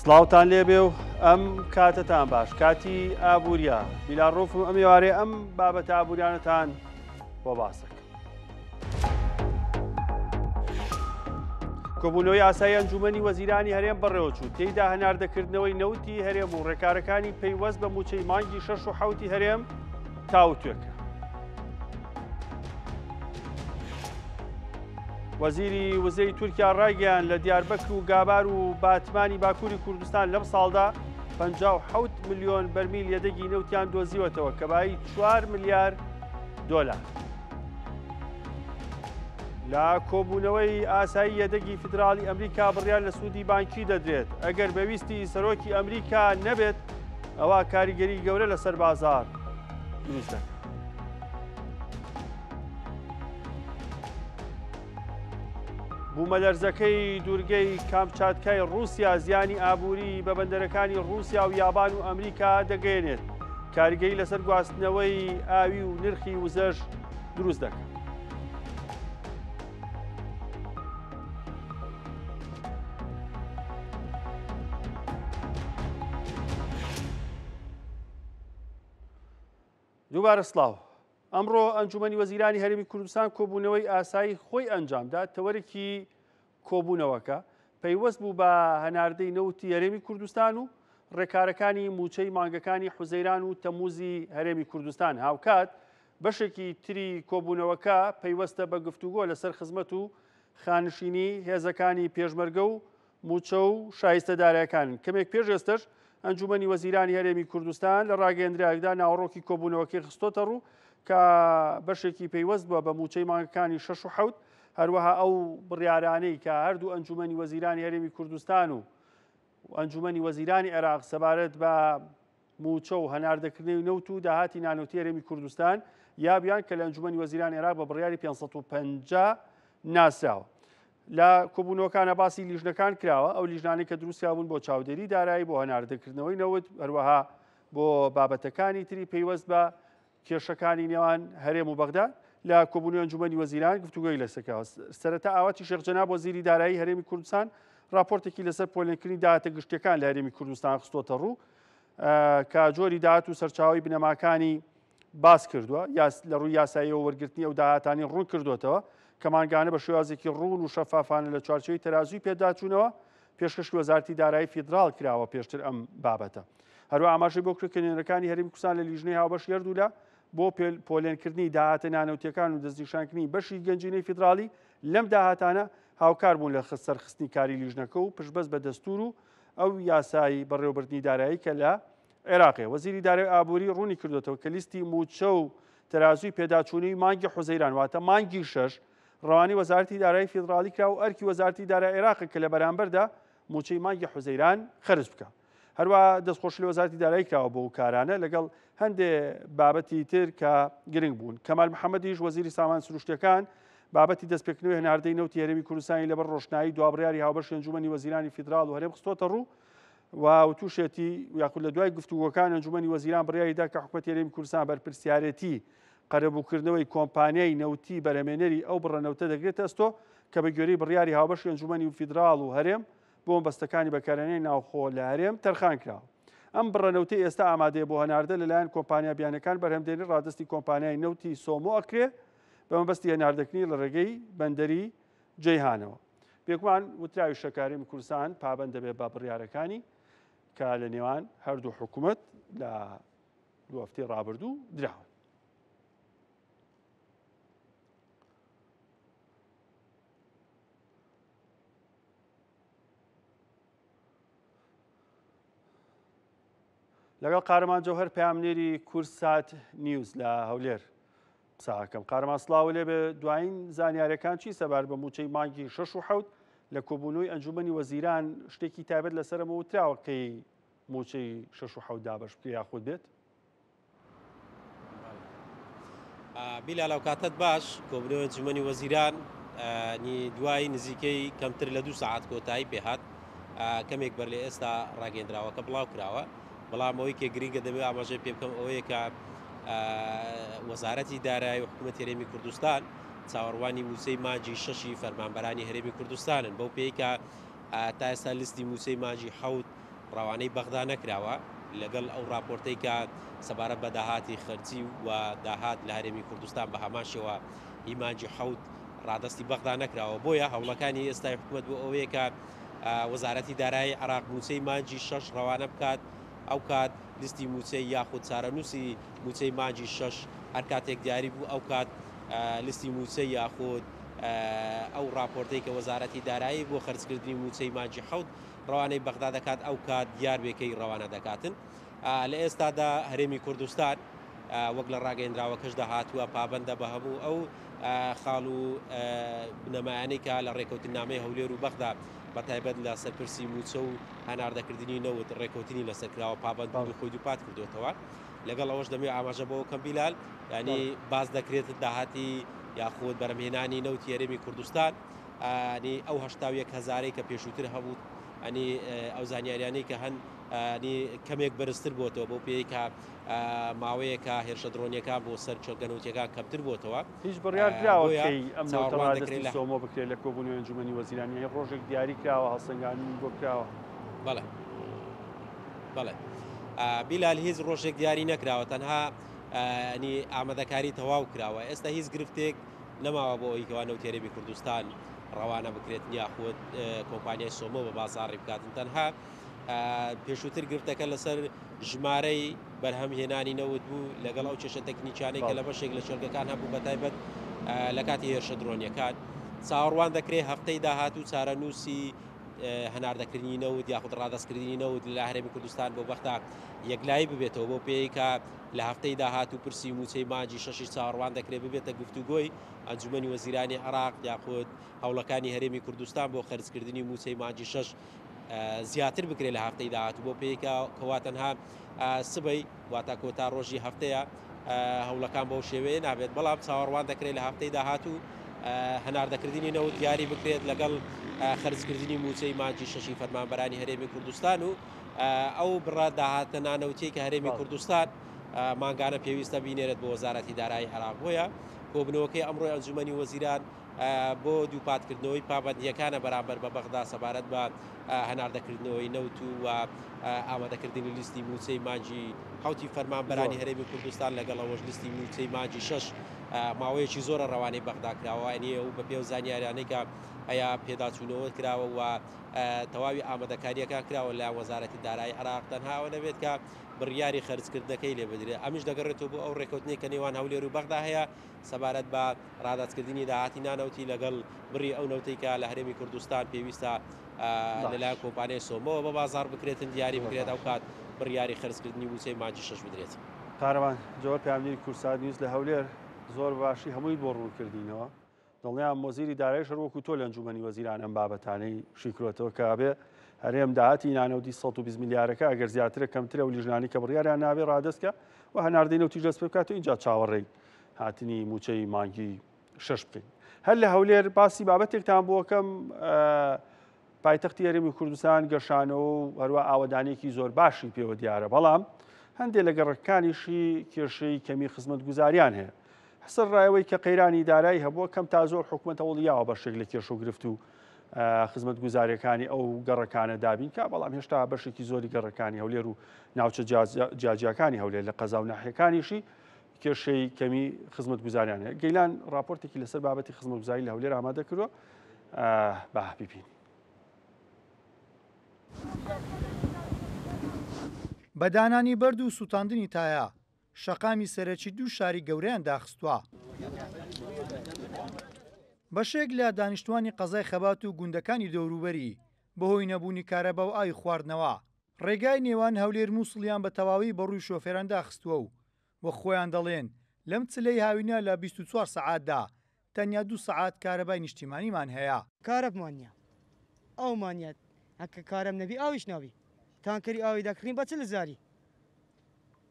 سڵاوتان لێبێ و ئەم کاتەتان باش کاتی ئابووریە بیلاڕۆفم ئەم ێوارێ ئەم بابەتە ئابووریانەتان بۆ باسەکە. کۆبوونەوەی ئاسایی ئەنجومەنی وەزیرانی هەرێم بەڕێوەچوو، تێیدا هەناردەکردنەوەی نەوتی هەرێم و ڕێکارەکانی پەیوەست بە مووچەی مانگی شەش و حەوتی هەرێم تاوتوێ کرا. وەزیری وزەی تورکیا ڕایگەیاند لە دیاربەکر و گابار و باتمانی باکووری کوردستان لەم ساڵدا 57 ملیۆن بەرمیل یەدەگی نەوتیان دۆزیوەتەوە کە بایی 4 ملیار دۆلار. لە کۆبوونەوەی ئاسایی یەدەگی فیدراڵی ئەمریکا بڕیار لە سوودی بانکی دەدرێت، ئەگەر بە ویستی سەرۆکی ئەمریکا نەبێت ئەوا کاریگەری گەورە لەسەر بازاڕ دروست دەکات. بوومەلەرزەکەی دوورگەی کامچاتکای ڕووسیا زیانی ئابووری بە بەندەرەکانی ڕووسیا و یابان و ئەمریکا دەگەیەنێت، کاریگەری لەسەر گواستنەوەی ئاوی و نرخی وزەش دروست دەکات. دووبارە سڵاو. ئەمڕۆ ئەنجومەنی وەزیرانی هەرێمی کوردستان کۆبوونەوەی ئاسایی خۆی ئەنجامدا، تەوەرێکی کۆبوونەوەکە پەیوەست بوو بە هەناردەی نەوتی هەرێمی کوردستان و ڕێکارەکانی مووچەی مانگەکانی حوزەیران و تەمووزی هەرێمی کوردستان. هاوکات بەشێکی تری کۆبوونەوەکە پەیوەستە بە گفتوگۆ لەسەر خزمەت و خانشینی هێزەکانی پێشمەرگە و مووچە و شایستە دارایەکان. کەمێک پێش ئێستەش ئەنجوومەنی وەزیرانی هەرێمی کوردستان لە ڕاگەیەندراوێکدا ناوەڕۆکی کۆبوونەوەکەی خستۆتەڕوو کە بەشێکی پەیوەست بووە بە مووچەی مانگەکانی شەش و حەوت، هەروەها ئەو بڕیارانەی کە هەردوو ئەنجوومەنی وەزیرانی هەرێمی کوردستان و ئەنجوومەنی وەزیرانی عێراق سەبارەت بە مووچە و هەناردەکردنەوەی نەوت و داهاتی نانەوتی هەرێمی کوردستان یابیان کە لە ئەنجوومەنی وەزیرانی عێراق بە بڕیاری 550 ناسراوە. لە کۆبوونەوەکانە باسی لیژنەکان کراوە، ئەو لیژنانەی کە دروستکرابوون بۆ چاودێری دارایی، بۆ هەناردەکردنەوەی نەوت، هەروەها بۆ بابەتەکانی تری پەیوەست بە کێشەکانی نێوان هەرێم و بەغدا. لە کۆبوونەوەی ئەنجوومەنی وەزیران گفتوگۆی لەسەر کراوە. سەرەتا ئاواتی شێخ جەناب وەزیری دارایی هەرێمی کوردستان راپۆرتێکی لەسەر پۆلێنکردنی داهاتە گشتیەکان لە هەرێمی کوردستان خستۆتە ڕوو کە جۆری داهات و سەرچاوەی بنەماکانی باس کردووە، لە ڕووی یاساییەوە وەرگرتنی ئەو داهاتانی ڕوون کردووەتەوە کە مانگانە بە شێوازێکی ڕوون و شەفافانە لە چوارچێوەی تەرازووی پێداچوونەوە پێشکەشی وەزارەتی دارایی فیدراڵ کراوە پێشتر ئەم بابەتە. هەروەها ئاماژەی بۆ کرد کە نوێنەرەکانی هەرێمی کوردستان لە لیژنەی هاوبەشی هەردوولا بۆ پۆلێنکردنی داهاتە نانەوتیەکان و دەستنیشانکردنی بەشی گەنجینەی فیدراڵی لەم داهاتانە هاوکار بوون لە سەرخستنی کاری لیژنەکە و پشتبەست بە دەستوور و ئەو یاسای بەڕێوەبردنی دارایی کە لە عێراقێ. وەزیری دارایی و ئابووری ڕوونی کردووەتەوە کە لیستی مووچە و تەرازووی پێداچوونەوەی مانگی حوزەیران واتە مانگی شەش ڕەوانەی وەزارەتی دارایی فیدراڵی کرا و ئەرکی وەزارەتی دارایی عێراقە کە لە بەرامبەردا مووچەی مانگی حوزەیران خەرج بکا. هەروەها دەستخۆشی لە وەزارەتی دارایی کراوە بۆ کارانە لەگەڵ هەندێ بابەتی تر کە گرنگ بوون. کەمال محەممەدیش وەزیری سامان سروشتیەکان بابەتی دەستپێکردنەوەی هەناردەی نەوتی هەرێمی کوردستانی لەبەر ڕۆشنایی دوابڕیاری هاوبەشی ئەنجومەنی وەزیرانی فیدراڵ و هەرێم خستۆتە ڕوو و وتوشێتی یاخود لە دوای گفتوگۆکان ئەنجومەنی وەزیران بڕیاری دا کە حکومەتی هەرێمی کوردستان بەرپرسیارێتی قەرەبووکردنەوەی کۆمپانیای نەوتی بەرهەمێنەری ئەو بڕە نەوتە دەگرێتە ئەستۆ کە بە گوێرەی بڕیاری هاوبەشی ئەنجومەنی فیدراڵ و هەرێم بۆ مەبەستەکانی بەکارهێنانی ناوخۆ لە هەرێم تەرخان کراوە. ئەم بڕە نەوتەی ئێستا ئامادەیە بۆ هەناردە لەلایەن کۆمپانیا بیانیەکان بەرهەمدێنی ڕادەستی کۆمپانیای نەوتی سۆمۆ ئەکرێ بە مەبەستی هەناردەکردنی لە ڕێگەی بەندەری جەیهانەوە. بێگومان وتراویشە کە هەرێمی کوردستان پابەند دەبێت بە بڕیارەکانی کە لە نێوان هەردوو حکوومەت لە دوو هەفتەی ڕابردوو دراون. لەگەڵ قارەمان جەوهەر پەیامنێری کوردسات نیوز لە هەولێر قساکەم. قارەمان سڵاو لێ بێ، دوایین زانیاریەکان چی سەبارەت بە مووچەی مانگی شەش و حەوت لە کۆبوونەوەی ئەنجومەنی وەزیران شتێکی تایبەت لەسەرەمە وتراوە کەی مووچەی شەش و حەوت دابەش بکرێ یاخود بێت؟ بیلال ئەوکاتەت باش. کۆبوونەوەی ئەنجومەنی وەزیران دوای نزیکەی کەمتر لە دوو سەعات کۆتایی پێهات، کەمێک بەر لە ئێستا ڕاگەیەندراوەکە بڵاو کراوە، بەڵام ئەوەی کە گرنگە دەمەوێت ئاماژەی پێ بکەم ئەوەیە کە وەزارەتی دارایی و حکوومەتی هەرێمی کوردستان چاوەڕوانی مووچەی مانگی شەشی فەرمانبەرانی هەرێمی کوردستانن، بەو پێی کە تا ئێستا لیستی مووچەی مانگی حەوت ڕەوانەی بەغدا نەکراوە، لەگەڵ ئەو ڕاپۆرتەی کە سەبارەت بە داهاتی خەرجی و داهات لە هەرێمی کوردستان بە هەمان شێوە هی مانگی حەوت ڕادەستی بەغدا نەکراوە، بۆیە هەوڵەکانی ئێستای حکومەت بۆ ئەوەیە کە وەزارەتی دارایی عێراق مووچەی مانگی شەش ڕەوانە بکات، ئەوکات لیستی مووچەی یاخود چارەنووسی مووچەی مانگی شەش هەر کاتێک دیاری بوو ئەوکات لیستی مووچەی یاخود ئەو ڕاپۆرتەی کە وەزارەتی دارایی بۆ خەرجکردنی مووچەی مانگی حەوت ڕەوانەی بەغدا دەکات ئەو کات دیار بێ کەی ڕەوانە دەکاتن. لە ئێستادا هەرێمی کوردستان وەک لە ڕاگەیەندراوەکەشدا هاتووە پابەندە بە هەموو ئەو خاڵ و بنەمایانەی کە لە ڕێکەوتنامەی هەولێر و بەغدا بە تایبەت لە سەر پرسی مووچە و هەناردەکردنی نەوت ڕێکەوتنی لەسەر کراوە پابەندبوونی خۆی دووپات کردوێتەوە. لەگەڵ ئەوەش دەمەوێت ئاماژە بەوە کەم بیلال ینی باس دەکرێت داهاتی یاخود بەرەمهێنانی نەوتی هەرێمی کوردستان ئەنی ئەو 81 هەزارەی کە پێشووتر هەبوو ئەنی ئەو زانیاریانەی کە هەن ئەنی کەمێک بەرزتر بۆتەوە بۆ پێی کە ماوەیەکە هێرشە درۆنیەکان بۆ سەر کێڵگە نەوتیەکان کەمتر بۆتەوە. هیچ بڕیار دراوە کەی ئەم نەوتە ڕادەستی سۆمۆ بکرێت لە کۆبوونەوەی ئەنجومەنی وەزیران یانی ڕۆژێک دیاری کراوە هەڵسەنگاندنی بۆ کراوە؟ بەڵێ بەڵێ بیلال هیچ ڕۆژێک دیاری نەکراوە تەنها ئەنی ئامادەکاری تەواو کراوە ئێستا هیچ گرفتێک نەماوە بۆ ئەوەی کەوا نەوتی هەرێمی کوردستان ڕەوانە بکرێت یاخود کۆمپانیای سۆمۆ بە بازاڕی بکاتن تەنها پێشووتر گرفتەکە لەسەر ژمارەی بەرهەم هێنانی نەوت بوو لەگەڵ ئەو کێشە تەکنیکیانەی کە لە بەشێک لە کێڵگەکان هەبوو بە تایبەت لە کاتی هێرشە درۆنیەکان چاوەڕوان دەکرێت هەفتەی داهاتوو چارەنووسی هەناردەکردنی نەوت یاخود ڕادەستکردنی نەوت لە هەرێمی کوردستان بۆ بەغدا یەکلایی ببێتەوە بۆ پێی کە لە هەفتەی داهاتوو پرسی مووچەی مانگی شەشیش چاوەڕوان دەکرێت ببێتە گفتوگۆی ئەنجومەنی وەزیرانی عێراق یاخود هەوڵەکانی هەرێمی کوردستان بۆ خەرجکردنی مووچەی مانگی شەش زیاتر بکرێت لە هەفتەی داهاتوو بۆ پێی کەوا تەنها سبەی واتا کۆتا ڕۆژی هەفتەیە هەوڵەکان بەو شێوەیە نابێت بەڵام چاوەڕوان دەکرێت لە هەفتەی داهاتوو هەناردەکردنی نەوت دیاری بکرێت لەگەڵ خەرجکردنی مووچەی مانگی شەشی فەرمانبەرانی هەرێمی کوردستان و ئەو بڕە داهاتە نانەوتیەی کە هەرێمی کوردستان مانگانە پێویستە بینێرێت بۆ وەزارەتی دارایی عێراق بۆیە کۆبنەوەکەی ئەمڕۆی ئەنجومەنی وەزیران بۆ دووپاتکردنەوەی پابەندییەکانە بەرامبەر بە بەغدا سەبارەت بە هەناردەکردنەوەی نەوت و ئامادەکردنی لیستی مووچەی مانگی حەوتی فەرمانبەرانی هەرێمی کوردستان لەگەڵ ئەوەش لیستی مووچەی مانگی شەش ماوەیەکی زۆرە ڕەوانەی بەغدا کراوە ئەنیە و بەپێ و زانیاریانەی کە هەیە پێداچوونەوە کراوە و تەواوی ئامادەکارییەکان کراوە لە وەزارەتی دارایی عێراق تەنها ئەوە نەبێت کە بڕیاری خەرجکردنەکەی لێ بدرێت ئەمیش دەگەڕێتەوە بۆ ئەو ڕێککەوتنەی کە نێوان هەولێر و بەغدا هەیە سەبارەت بە ڕادەستکردنی داهاتی نانەوتی لەگەڵ بڕی ئەو نەوتەی کە لە هەرێمی کوردستان پێویستە لەلایەن کۆمپانیای سۆمۆوە بە بازاڕ بکرێتن دیاری بکرێت ئەوکات بڕیاری خەرجکردنی مووچەی مانگی شەش بدرێت. قارەمان جەوەر پەیامنێری کوردسات نیوز لە هەولێر زۆر باشی هەموویت بۆ ڕوون کردینەوە. دڵنیام وەزیری دارایش هەر وەکو تۆ لە ئەنجومەنی وەزیران ئەم بابەتانەی شیکرۆتەوە کە ئەبێ هەرێم داهاتی نانەوتی 120 ملیارەکە ئەگەر زیاترە کەمترە و لیژنانی کە بڕیاریان نابێ ڕادەست کە و هەناردەی نەوتیش دەست پێ بکات و ئینجا چاوەڕێی هاتنی مووچەی مانگی شەش بکەین. هەر لە هەولێر باسی بابەتێکتان بۆکەم پایتەختی هەرێمی کوردستان گەشانەوە و هەروە ئاوەدانێکی زۆر باشی پێوە دیارە بەڵام هەندێک لە گەڕەکانیشی کێشەی کەمی خزمەتگوزاریان هەیە سەر ڕایەوەی کە قەیرانی دارایی هەبووە کەم تا زۆر حکومەت هەوڵی یاوە بەشێک لە کێشە و گرفت و خزمەتگوزاریەکانی ئەو گەڕەکانە دابین کا بەڵام هێشتا بەشێکی زۆری گەڕەکانی هەولێر و ناوچە جیاجیاکانی هەولێر لە قەزا و ناحیەکانیشی کێشەی کەمی خزمەتگوزاریان هەیە گەیلان راپۆرتێکی لەسەر بابەتی خزمەتگوزاری لە هەولێر ئامادە کردووە با بیبینین. بە دانانی بەرد و سووتاندنی تایە، شەقامی سەرەکی دوو شاری گەورەیان داخستووە. بەشێک لە دانیشتووانی قەزای خەبات و گوندەکانی دەوروبەری بەهۆی نەبوونی کارەبا و ئاوی خواردنەوە، ڕێگای نێوان هەولێر موسڵیان بە تەواوی بەڕووی شۆفێران داخستووە و وەک خۆیان دەڵێن لەم چلەی هاوینە لە 24 سەعاتدا تەنیا دوو سەعات کارەبای نیشتیمانیمان هەیە. کارەبمان نیە ئاومان نیە هەکە کارەب نەبی ئاویش نابی تانکەری ئاوی دەکڕین بە 40 هەزاری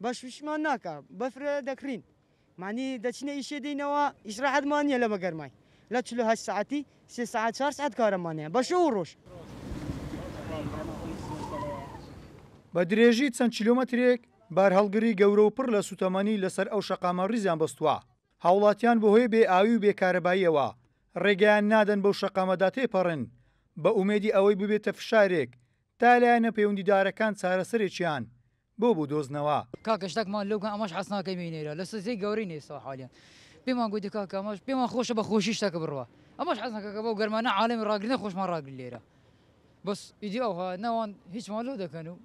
بەشمان ناکا بەفر دەکڕین معنی دەچینە ئیشێ دێینەوە ئیش ڕەحەتمان نییە لە بە گەرمای لە 48 سەعاتی سێ سەعات چوار سەعات کارەمان هەیە بە شەو و ڕۆژ. بە درێژی چەند کیلۆمەترێک بارهەڵگری گەورە و پڕ لە سوتەمەنی لەسەر ئەو شەقامە ڕیزیان بەستووە، هاوڵاتیان بەهۆی بێ ئاوی و بێ کارەباییەوە ڕێگەیان نادەن بەو شەقامەدا تێپەڕن بە ئومێدی ئەوەی ببێتە فشارێک تا لایەنە پەیوەندیدارەکان چارەسەرێکیان بۆ بدۆزنەوە. کاکە شتەکمان لۆ کەن ئەمەش حەز ناکەین بینێرە لە سزای گەورەی نێستا حالیان پێمان گوتی کاکە ئەمەش پێمان خۆشە بە خۆشی شتەکە بڕوا ئەمەش حەز ناکە کە بەو گەرما نە عالەمی ڕاگرنە خۆشمان ڕاگر لێرە بەس ئیدی ئەوها نەوان هیچمان لۆ دەکەن و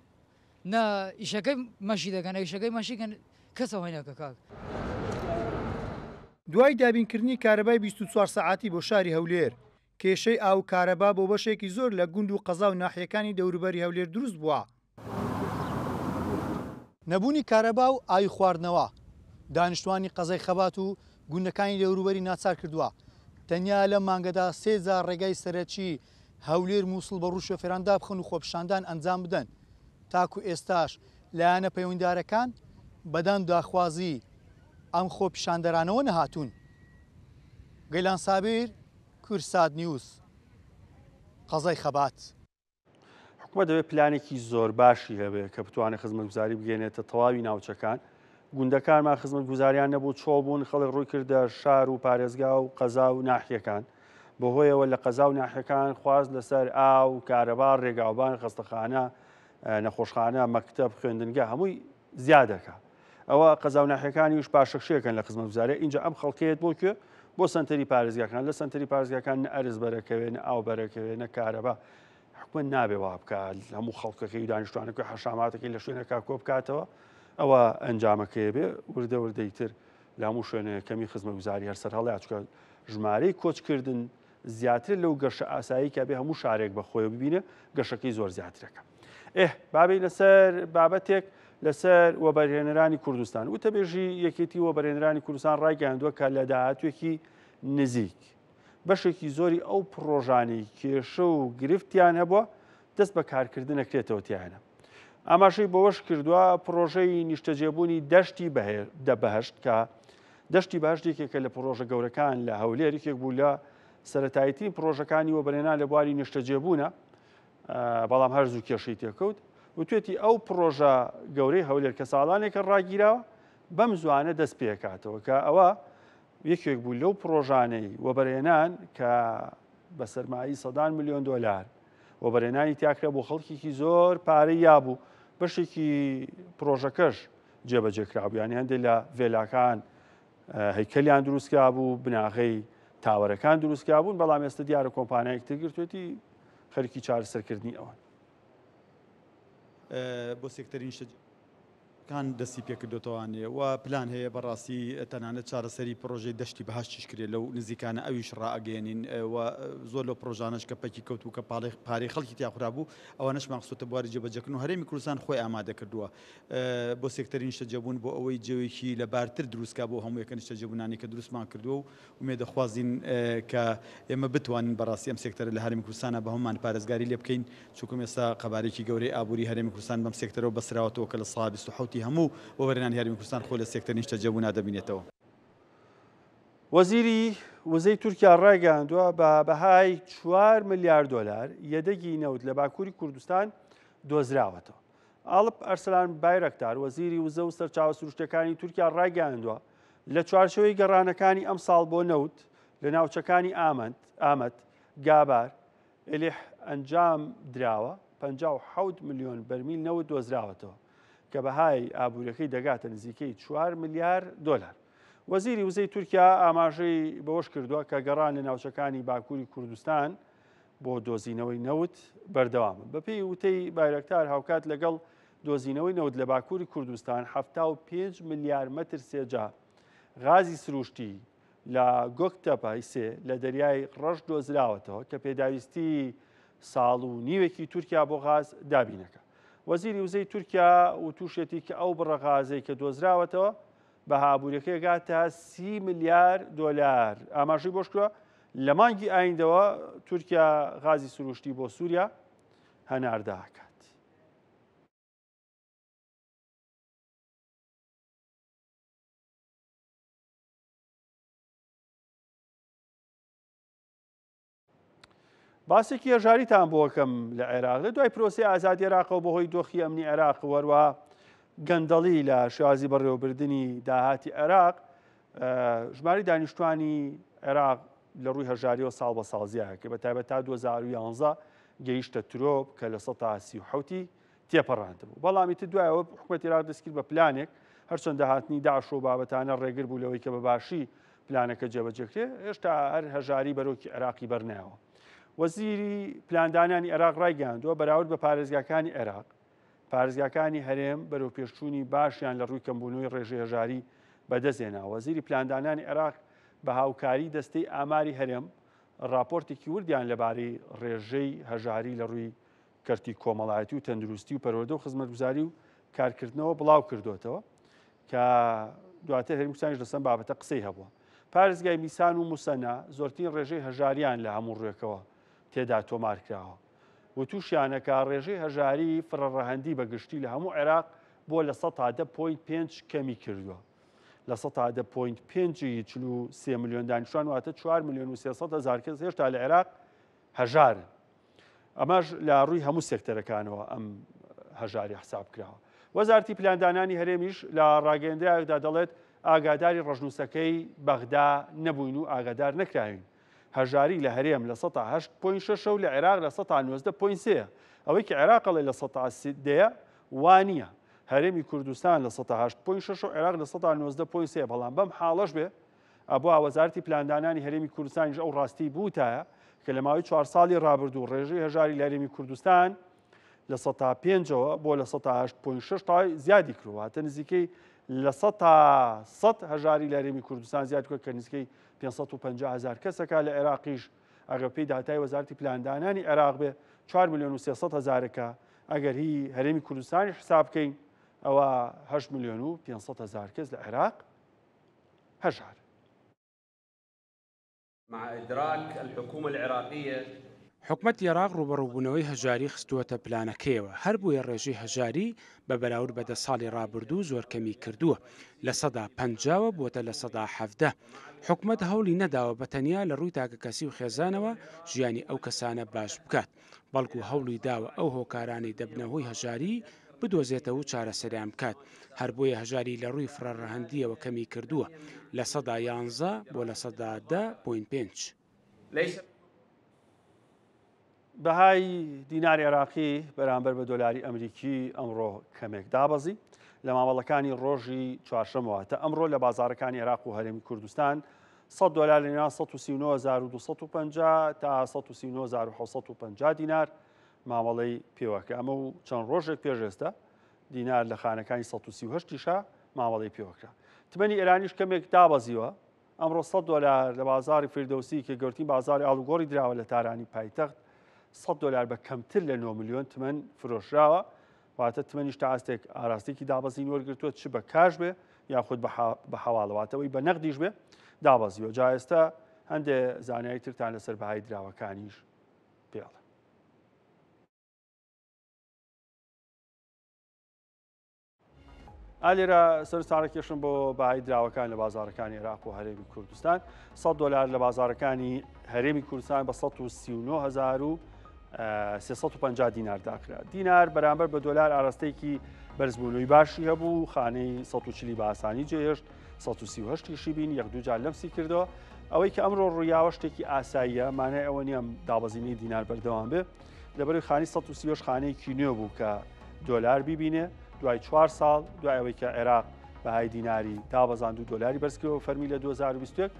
نە ئیشەکەی مەشی دەکەن ئیشەکەی مەشی کەن کەس ئەوەی ناکە کاک. دوای دابینکردنی کارەبای 24 سەعاتی بۆ شاری هەولێر، کێشەی ئاو و کارەبا بۆ بەشێکی زۆر لە گوند و قەزا و ناحیەکانی دەوروبەری هەولێر دروست بووە. نەبوونی کارەبا و ئاوی خواردنەوە، دانیشتووانی قەزای خەبات و گوندەکانی دەوروبەری ناچار کردووە تەنیا لەم مانگەدا سێ جار ڕێگای سەرەکی هەولێر موسڵ بە ڕووی شۆفێران دابخەن و خۆپیشاندان ئەنجام بدەن، تاکو ئێستاش لایەنە پەیوەندیدارەکان بەدەم داخوازی ئەم خۆپیشاندەرانەوە نەهاتوون. گەیلان سابیر، کوردسات نیوز، قەزای خەبات. حکومەت دەبێت پلانێکی زۆر باشی هەبێ کە بتوانێت خزمەتگوزاری بگەێنێتە تەواوی ناوچەکان گوندەکانمان خزمەتگوزاریان نەبوو چۆڵ بوون خەڵک ڕووی کردە شار و پارێزگا و قەزا و ناحیەکان بەهۆیەوە لە قەزا و ناحیەکان خواست لەسەر ئاو کارەبا ڕێگاوبان خەستەخانە نەخۆشخانە مەکتەب خوێندنگە هەمووی زیادەکە ئەوە قەزا و ناحیەکانیش پاشەکشەکەن لە خزمەتگوزاری اینجا ئەم خەڵکەیەت بۆ کوێ بۆ سنتەری پارێزگاکان لە سنتەری پارێزگاکان نە ئەرز بەرەکەوێ نە ئاو بەرەکەوێ نە کارەبا حکومت نابێ وا بکات هەموو خەڵکەکەی و دانیشتوانەکە حەشاماتەکەی لە شوێنەکە کۆ بکاتەوە ئەوە ئەنجامەکەی بێ وردە وردەی تر لە هەموو شوێنێک کەمی خزمەتگوزاری هەر سەر هەڵیا چکە ژمارەی کۆچکردن زیاتر لەو گەشە ئاسایی کە بێ هەموو شارێک بە خۆی ببینێ گەشەکەی زۆر زیاترەکە ئێه بابی لەسەر بابەتێک لەسەر وەبەرهێنەرانی کوردستان وتەبێژی یەکێتی وەبەرهێنەرانی کوردستان ڕایگەیاندووە کە لە داهاتوێکی نزیک بەشێکی زۆری ئەو پڕۆژانەی کێشە و گرفتیان هەبووە دەست بە کارکردن ئەکرێتەوە تیایانە. ئاماژەی بەوەش کردووە پڕۆژەی نیشتەجێبوونی دەشتی بەهشت کە دەشتی بەهشت یەکێکە لە پڕۆژە گەورەکان لە هەولێر یەکێک بوو لە سەتاییترین پڕۆژەکانی وەبەرهێنان لە بواری نیشتەجێبوونە بەڵام هەر زوو کێشەی تێکەوت وتوێتی ئەو پڕۆژە گەورەی هەولێر کە ساڵانێکە ڕاگیراوە بەم زوانە دەست پێکاتەوە کە ئەوە یەکێک بوو لەو پڕۆژانەی وەبەرهێنان کە بە سەرمایەی سەدان ملیۆن دۆلار وەبەرهێنانی تیاکرا بۆ خەڵکێکی زۆر پارەی یابوو بەشێکی پڕۆژەکەش جێبەجێ کرابوو یانی هەندێک لە ڤێلاکان هەیکەلیان دروستکرا بوو بناغەی تاوەرەکان دروستکرا بوون بەڵام ئێستا دیارە کۆمپانیایەک تر گرتوێتی خەریکی چارەسەرکردنی ئەوان. بۆ سێکتەری نیشتەجێ کان دەستی پێکردۆتەوانێ و پلان هەیە بەڕاستی تەنانەت چارەسەری پڕۆژەی دەشتی بەهەشتیش کرێ لەو نزیکانە ئەویش ڕائەگەیەنین و زۆر لەو پڕۆژانەش کە پەکی کەوت و کە پاڵی پارەی خەڵکی تیا خورابوو ئەوانەشمان خستۆتە بواری جێبەجێکردن و هەرێمی کوردستان خۆی ئامادە کردووە بۆ سێکتەری نیشتەجێبوون بۆ ئەوەی جێوێکی لەبارتر دروست کا بۆ هەموو یەکە نیشتەجێبوونانی کە دروستمان کردووە و ئومێدەخوازین کە ئێمە بتوانین بەڕاستی ئەم سێکتەرە لە هەرێمی کوردستانا بە هەموومان پارێزگاری لێ بکەین، چونکم ئێستا قەبارەیەکی گەورەی ئابووری هەرێمی کوردستان بەم سێکتەرەوە بەستراوەتەوە کە 27% ی هەموو وەبەرهێنانی هەرێمی کوردستان خۆی لە سێکتەری نیشتەجێبوونا دەبینێتەوە. وەزیری وزەی تورکیا ڕایگەیاندووە، بە بەهای چوار ملیار دۆلار یەدەگی نەوت لە باکووری کوردستان دۆزراوەتەوە. ئاڵپ ئەرسلان بایرەکتار، وەزیری وزە و سەرچاوە سروشتییەکانی تورکیا ڕایگەیاندووە، لە چوارچێوەی گەڕانەکانی ئەمساڵ بۆ نەوت لە ناوچەکانی ئامەد، ئامەد، گابار، ئێلیح ئەنجام دراوە، 57 ملیۆن بەرمیل نەوت دۆزراوەتەوە کە بەهای ئابووریەکەی دەگاتە نزیکەی 4 ملیار دۆلار. وەزیری وزەی تورکیا ئاماژەی بەوەش کردووە کە گەڕان لە ناوچەکانی باکووری کوردستان بۆ دۆزینەوەی نەوت بەردەوامە. بەپێی وتەی بایرەکتار هاوکات لەگەڵ دۆزینەوەی نەوت لە باکووری کوردستان 75 ملیار مەتر سێجا غازی سروشتی لە گۆکتەپای سێ لە دەریای ڕەش دۆزراوەتەوە کە پێداویستی ساڵ و نیوێکی تورکیا بۆ غاز دابینەکە. وەزیری وزەی تورکیا وتوشێتی کە ئەو بڕە غازەی کە دۆزراوەتەوە بەها ئابووریەکەی گاتە سی ملیار دۆلار. ئاماژەی بۆشکوە لە مانگی ئایندەوە تورکیا غازی سروشتی بۆ سووریا هەناردە ئەکات. باسێکی هەژاریتان بۆکەم لە عێراق لە دوای پرۆسی ئازادی عێراقەوە بەهۆی دۆخی ئەمنی عێراق وەروە گەندەڵی لە شێوازی بەڕێوەبردنی داهاتی عێراق ژماری دانیشتوانی عێراق لە ڕووی هەژاریەوە ساڵ بە ساڵ زیایەکە بە تایبەت تا 2011 گەیشتە ترۆپ کە 37% ی تێپەڕاندبوو. بەڵام ئیتر دوای ئەوە حکومەتی عێراق دەستکرد بە پلانێک، هەرچەندە هاتنی داعش و بابەتانە ڕێگر بوو لەوەی کە بە باشی پلانەکە جێبەجێکرێ، هێشتا هەر هەژاری بەرۆکی عێراقی بەرنایەوە. وەزیری پلاندانانی عێراق ڕایگەیاندووە، بەراورد بە پارێزگاکانی عێراق، پارێزگاکانی هەرێم بەرەوپێشچوونی باشیان لە ڕووی کەمبوونەوەی ڕێژەی هەژاری بەدەستهێناوە. وەزیری پلاندانانی عێراق بە هاوکاری دەستەی ئاماری هەرێم ڕاپۆرتێکی وردیان لەبارەی ڕێژەی هەژاری لە ڕووی کەرتی کۆمەڵایەتی و تەندروستی و پەروەردە و خزمەتگوزاری و کارکردنەوە بڵاو کردوێتەوە کە دواتر هەرێمی کوردستانیش لەسەر بابەتە قسەی هەبووە. پارێزگای میسان و موسەنا زۆرترین ڕێژەی هەژاریان لە هەموو ڕووێکەوە تێدا تۆمار کراوە. وتوشیانە کە ڕێژەی هەژاری فرەڕەهەندی بە گشتی لە هەموو عێراق بۆ 10.5% کەمی کردووە. 10.5% ی 43 ملیۆن دانیشتوان واتە 4 ملیۆن و 300 هەزار کەس هێشتا لە عێراق هەژارن. ئەمەش لە ڕووی هەموو سێکتەرەکانەوە ئەم هەژاری حساب کراوە. وەزارتی پلاندانانی هەرێمیش لە ڕاگەیەندراوێکدا دەڵێت ئاگاداری ڕەشنووسەکەی بەغدا نەبووین و ئاگادار نەکراوین. هەژاری لە هەرێم 8.6% و لە عێراق 19.3%. ئەوەی کە عێراق ئەڵێ 10% وا نییە. هەرێمی کوردستان 8.6% و عێراق 19.3%، بەڵام بەم حاڵەش بێ ئەبوا وەزارەتی پلاندانانی هەرێمی کوردستانیش ئەو ڕاستی بوتایە کە لە ماوەی چوار ساڵی ڕابردوو ڕێژەی هەژاری لە هەرێمی کوردستان 5%ەوە بۆ 8.6% تا زیادی کردووە، واتە نزیکەی 100% هەژاری لە هەرێمی کوردستان زیاد کرد کە نزیکەی 550 هەزار کەسەکە. لە عێراقیش ئەگەر پێی داتای وەزارەتی پلاندانانی عێراق بێ 4 ملیۆن و 300 هەزارەکە، ئەگەر هی هەرێمی کوردستانیش حساب بکەین ئەوە 8 ملیۆن و 500 هەزار کەس لە عێراق هەژار. مع ادراک الحکومە العراقیە. حکومەتی عێراق ڕووبەڕووبوونەوەی هەژاری خستووەتە پلانەکەیەوە، هەربۆیە ڕێژەی هەژاری بە بەراورد بە دە ساڵی ڕابردوو زۆر کەمی کردووە، 50%ەوە بووەتە 17%. حکومەت هەوڵی نەداوە بە تەنیا لە ڕووی تاکەکەسی و خێزانەوە ژیانی ئەو کەسانە باش بکات، بەڵکو هەوڵی داوە ئەو هۆکارانەی دەبنە هۆی هەژاری بدۆزێتەوە و چارەسەریان بکات، هەر بۆیە هەژاری لە ڕووی فرەڕەهەندییەوە کەمی کردووە 11% بۆ 10.5%. بەهای دیناری عێراقی بەرامبەر بە دۆلاری ئەمریکی ئەمڕۆ کەمێک دابەزی لە مامەڵەکانی ڕۆژی چوارشەممەوە تا ئەمڕۆ لە بازاڕەکانی عێراق و هەرێمی کوردستان 100 دۆلار لە نێوان 139250 تا 139750 دینار مامەڵەی پێوەکە ئەمە و چەند ڕۆژێک پێش ئێستا دینار لە خانەکانی 138 یشا مامەڵەی پێوەکرا. تمەنی ئێرانیش کەمێک دابەزیوە ئەمڕۆ 100 دۆلار لە بازاڕی فیردەوسی کە گەورترین بازاڕی ئاڵوگۆڕی دراوە لە تارانی پایتەخت 100 دۆلار بە کەمتر لە 9 ملیۆن تمەن فرۆشراوە، واتە تمەنیش تا ئاستێک ئاراستێکی دابەزین وەرگرتووە چ بە کاش بێ یاخود بە حەواڵە، واتە ئەوەی بە نەقدیش بێ دابەزیوە. جا ئێستا هەندێ زانیاری ترتان لەسەر بەهای دراوەکانیش پێڵێم. ئا لێرە سەرنجتان ڕاکێشم بۆ بەهای دراوەکان لە بازاڕەکانی عێراق و هەرێمی کوردستان. 100 دۆلار لە بازاڕەکانی هەرێمی کوردستان بە 139350 دینار داخرا. دینار بەرامبەر بە دۆلار ئاراستەیەکی بەرزبوونەوەی باشی هەبوو، خانەی 140 بە ئاسانی جێهێشت، 138 یشی بین، یەک دوو جار لەمسی کردەوە. ئەوەی کە ئەمڕۆ ڕوویاوە شتێکی ئاساییە، مانای ئەوە نییە دابەزینی دینار بەردەوام بێ. لەبەرەی خانی 138 خانەیەکی نوێ بوو کە دۆلار بیبینێ دوای چوار ساڵ دوای ئەوەی کە عێراق بەهای دیناری دابەزاند و دۆلاری بەرزکردەوە فەرمی لە 2021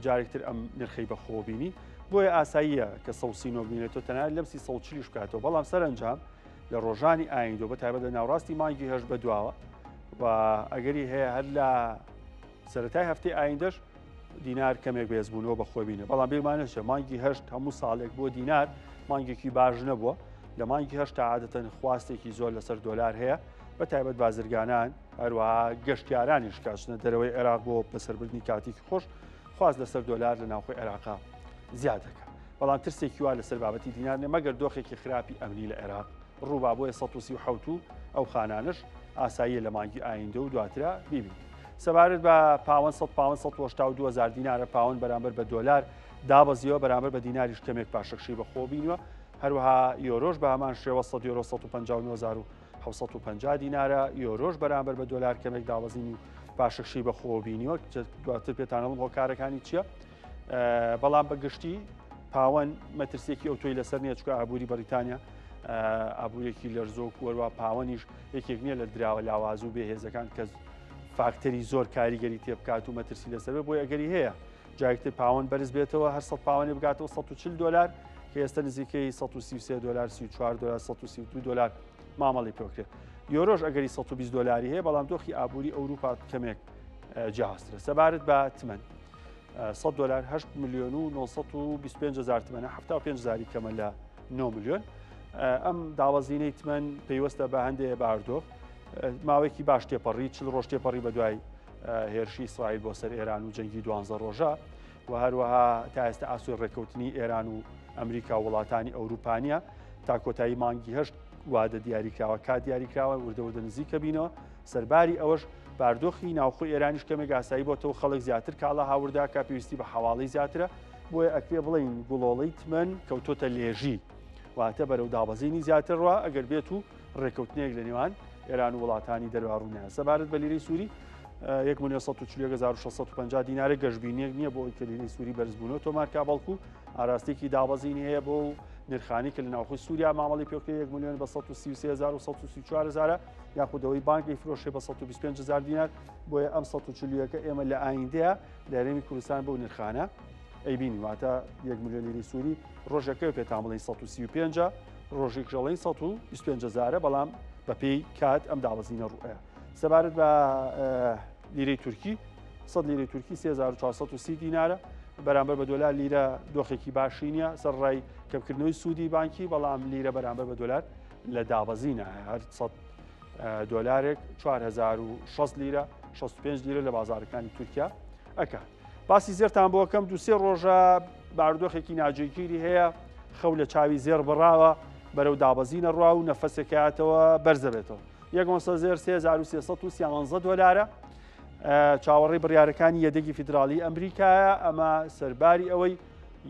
جارێکتر ئەم نرخەی بەخۆ بینی. بۆیە ئاساییە کە 139 بینێتەوە تەنانەت لەمسی 140 بکاتەوە، بەڵام سەرەنجام لە ڕۆژانی ئایندۆ بە تایبەت لە ناوڕاستی مانگی هەشت بە دواوە و ئەگەری هەیە هەر لە سەرەتای هەفتەی ئایندەش دینار کەمێک بەهێزبوونەوە بەخۆی بینێ. بەڵام بیرمان نەچێت مانگی هەشت هەموو ساڵێک بۆ دینار مانگێکی باش نەبووە. لە مانگی هەشت تا عادەتەن خواستێکی زۆر لەسەر دۆلار هەیە، بە تایبەت بازرگانان، هەروەها گەشتیارانیش کە ئەچنە دەرەوەی عێراق بۆ بەسەربردنی کاتێکی خۆش، خواست لەسەر دۆلار لە ناوخۆی عێراقا زیاد دەکات. بەڵام ترسێکی وا لەسەر بابەتی دینار نیە مەگەر دۆخێکی خراپی ئەمنی لە عێراق ڕووبا، بۆیە 137 و ئەو خانانەش ئاساییە لە مانگی ئایندە و دواترا بیبینین. سەبارەت بە پاوەن 100 پاوەن 182 هەزار دینارە پاوەن بەرامبەر بە دۆلار دابەزیوە، بەرامبەر بە دیناریش کەمێک پاشەکشەی بەخۆ بینیوە. هەروەها یۆرۆش بە هەمان شێوە 100 یۆرۆ 159750 دینارە، یۆرۆش بەرامبەر بە دۆلار کەمێک دابەزینی و پاشەکشەی بەخۆ بینیوە. دواتر پێتانەڵم هۆکارەکانی چییە، بەڵام بە گشتی پاوەن مەترسیەکی ئەوتۆی لەسەر نییە چکە ئابووری بەریتانیا ئابوورێکی لەرزۆک وەروا پاوەنیش یەکێک نییە لە دراوە لاواز و بێهێزەکان کە فاکتەری زۆر کاریگەری تێبکات و مەترسی لەسەر بۆی ئەگەری هەیە جارێکتر پاوەن بەرز بێتەوە هەر 100 پاوەنی بگاتەوە 140 دلار کە ئێستا نزیکەی 133 دلار 34 دلار 132 دلار مامەڵی پێکرێت یۆرۆش ئەگەری 120 دلاری هەیە بەڵام دۆخی ئابووری ئەوروپا کەمێک جیاوازترە سەبارەت بە تمەن 100 دلار 8 میلیۆن و 925 هزار تمەنە 75 هزاری کەمە لە 9 میلیۆن ئەم داوەزینەی تمەن پەیوەستە بە هەندێ باردۆخ ماوەیەکی باش تێپەڕی چل ڕۆژ تێپەڕی بە دوای هێرشی ئیسرائیل بۆ سەر ئێران و جەنگی دوانزە ڕۆژە و هەروەها تا ئێستا ئاسۆی ڕێککەوتنی ئێران و ئەمریکا و وڵاتانی ئەوروپانیە تا کۆتایی مانگی هەشت وادە دیاریکراوە کات دیاریکراوە وردە وردە نزیکە بینەوە سەرباری ئەوەش باردۆخی ناوخۆی ئێرانیش کەمێک ئاسایی بۆتەوە خەڵک زیاتر کاڵا هاوردا کە پێویستی بە حواڵەی زیاترە بۆیە ئەکرێ بڵین گوڵۆڵەی تمەن کەوتۆتە لێژی واتە بەرەو دابەزینی زیاتر ڕوا ئەگەر بێت و ڕێککەوتنێک لە نێوان ئێران و وڵاتانی دەروا ڕوونیان سەبارەت بە لیرەی سووری 1,141,650 دینارە گەشببینیەک نییە بۆ ئەوی کە لیرەی سووری بەرزبوونەوە تۆمارکا بەڵکو ئاراستێکی دابەزینی هەیە بۆ و نرخانی کە لە ناوخۆی سووریا مامەڵی پێکرێ 1 میلیۆن بە 133,134 هزارە یاخود ئەوەی بانکی فرۆشێ بە 125 هزار دینار بۆیە ئەم 141 ئێمە لە ئایندەیە لە هەرێمی کوردستان بەو نرخانە ئەیبینی واتە 1 میلیۆن لیرەی سووری ڕۆژەکە پێتان بڵێن 135 ڕۆژێک ژەڵین 125 هزارە بەڵام بەپێی کات ئەم دابەزینە ڕوئەیە سەبارەت بە لیرەی تورکی 100 لیرەی تورکی 3430 دینارە بەرامبەر بە دۆلار لیرە دۆخێکی باشی نییە سەر ڕای کەمکردنەوەی سوودی بانکی بەڵام لیرە بەرامبەر بە دۆلار لە دابەزینە هەر 100 دۆلارێک 4060 لیرە 65 لیرە لە بازارەکانی تورکیا ئەکات باسی زێرتان بۆ کەم دوسێ ڕۆژە بارودۆخێکی ناجێگیری هەیە خەو لە چاوی زێر بڕاوە بەرەو دابەزینە ڕوا و نەفەسێکاتەوە بەرزەبێتەوە یەک ئۆنسە زێر 3313 دۆلارە چاوەڕێی بڕیارەکانی یەدەگی فیدراڵی ئەمریکایە ئەمە سەرباری ئەوەی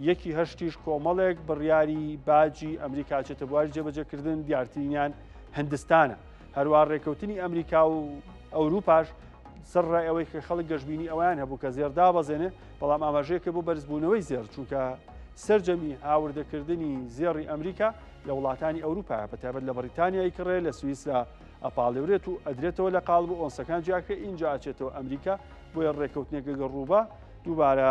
یەکی هەشتیش کۆمەڵێک بڕیاری باجی ئەمریکا چێتە بواری جێبەجێکردن دیارترینیان هندستانە هەروە ڕێککەوتنی ئەمریکا و ئەوروپاش سەر ڕای ئەوەی کە خەڵک گەشببینی ئەویان هەبوو کە زێر دابەزێنێ بەڵام ئاماژەیەکە بۆ بەرزبوونەوەی زێر چونکە سەرجەمی هاوردەکردنی زێڕی ئەمریکا لە وڵاتانی ئەوروپا بە تایبەت لە بەریتانیای کڕێ لە سوئیسرا ئەپاڵێورێت و ئەدرێتەوە لە قاڵب و ئۆنسەکان جیاکرێ ئینجا ئەچێتەوە ئەمریکا بۆیە ڕێککەوتنێک گەر ڕووبا دووبارە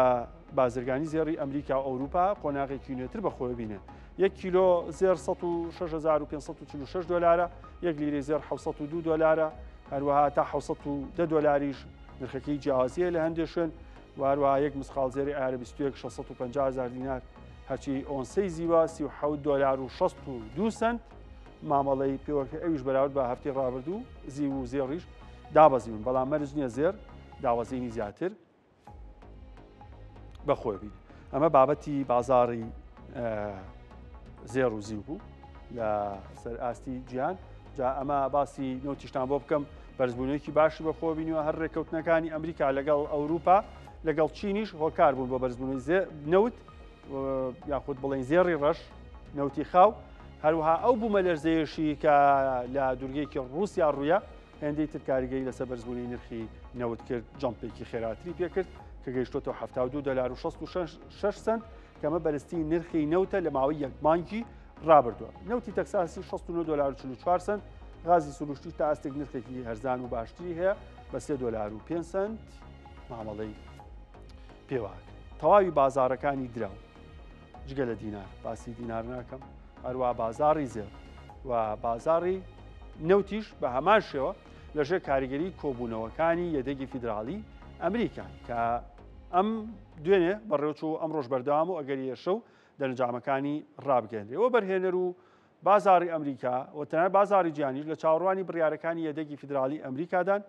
بازرگانی زێڕی ئەمریکا و ئەوروپا قۆناغێکی نوێتر بەخۆی بینێ یەک کیلۆ زێر 106546 دلارە یەک لیرەی زێر 702 دلارە هەروەها تا 710 دلاریش نرخەکەی جیاوازیە لە هەندێک شوێن و هەروەها یەک مسقاڵ زێری ئارە 21 650 هزار دینار هەرچی ئۆنسەی زیوە 37 دلار و 62 سنت مامەڵەی پێوەکە ئەویش بەراورد بە هەفتەی ڕابردوو زیو و زێڕیش دابەزیون بەڵام مەرج نییە زێر داوەزینی زیاتر بەخۆی بینی ئەمە بابەتی بازاری زێڕ و زیو بوو لە سەر ئاستی جیهان جا ئەمە باسی نەوتیشتان بۆ بکەم بەرزبوونێکی باشی بەخۆ بینیوە هەر ڕێککەوتنەکانی ئەمریکا لەگەڵ ئەوروپا لەگەڵ چینیش هۆکار بوون بۆ بەرزبوونەوەی نەوت یاخود بڵێن زێڕی ڕەش نەوتی خاو هەروەها ئەو بوومەلەرزەیەشی کە لە دوورگەیەکی ڕووسیا ڕوویە هێندەی تر کاریگەری لەسەر بەرزبوونی نرخی نەوت کرد جەمپێکی خێراتری پێکرد کە گەیشتۆتەوە 72 دلار و 66 سنت کەمە بەرزترین نرخی نەوتە لە ماوەی یەک مانگی ڕابردووە نەوتی تەکساسی 69 دلار و 44 سنت غازی سروشتی تا ئاستێک نرخێکی هەرزان و باشتری هەیە بە 3 دلار و 5 سنت مامەڵەی پێواکرێت تەواوی بازارەکانی دراو جگە لە دینار باسی دینار ناکەم هەروە بازاڕی زێڕ و بازاڕی نەوتیش بە هەمان شێوە لەژێر کاریگەری کۆبوونەوەکانی یەدەگی فیدراڵی ئەمریکا کە ئەم دوێنێ بەڕێوچوو ئەم ڕۆژ بەردەوام و ئەگەری یەشە و دەرەنجامەکانی ڕابگەێنرێ و بەرهێنەر و بازاڕی ئەمریکا و تەنانەت بازاڕی جیهانیش لە چاوەڕوانی بڕیارەکانی یەدەگی فیدراڵی ئەمریکادان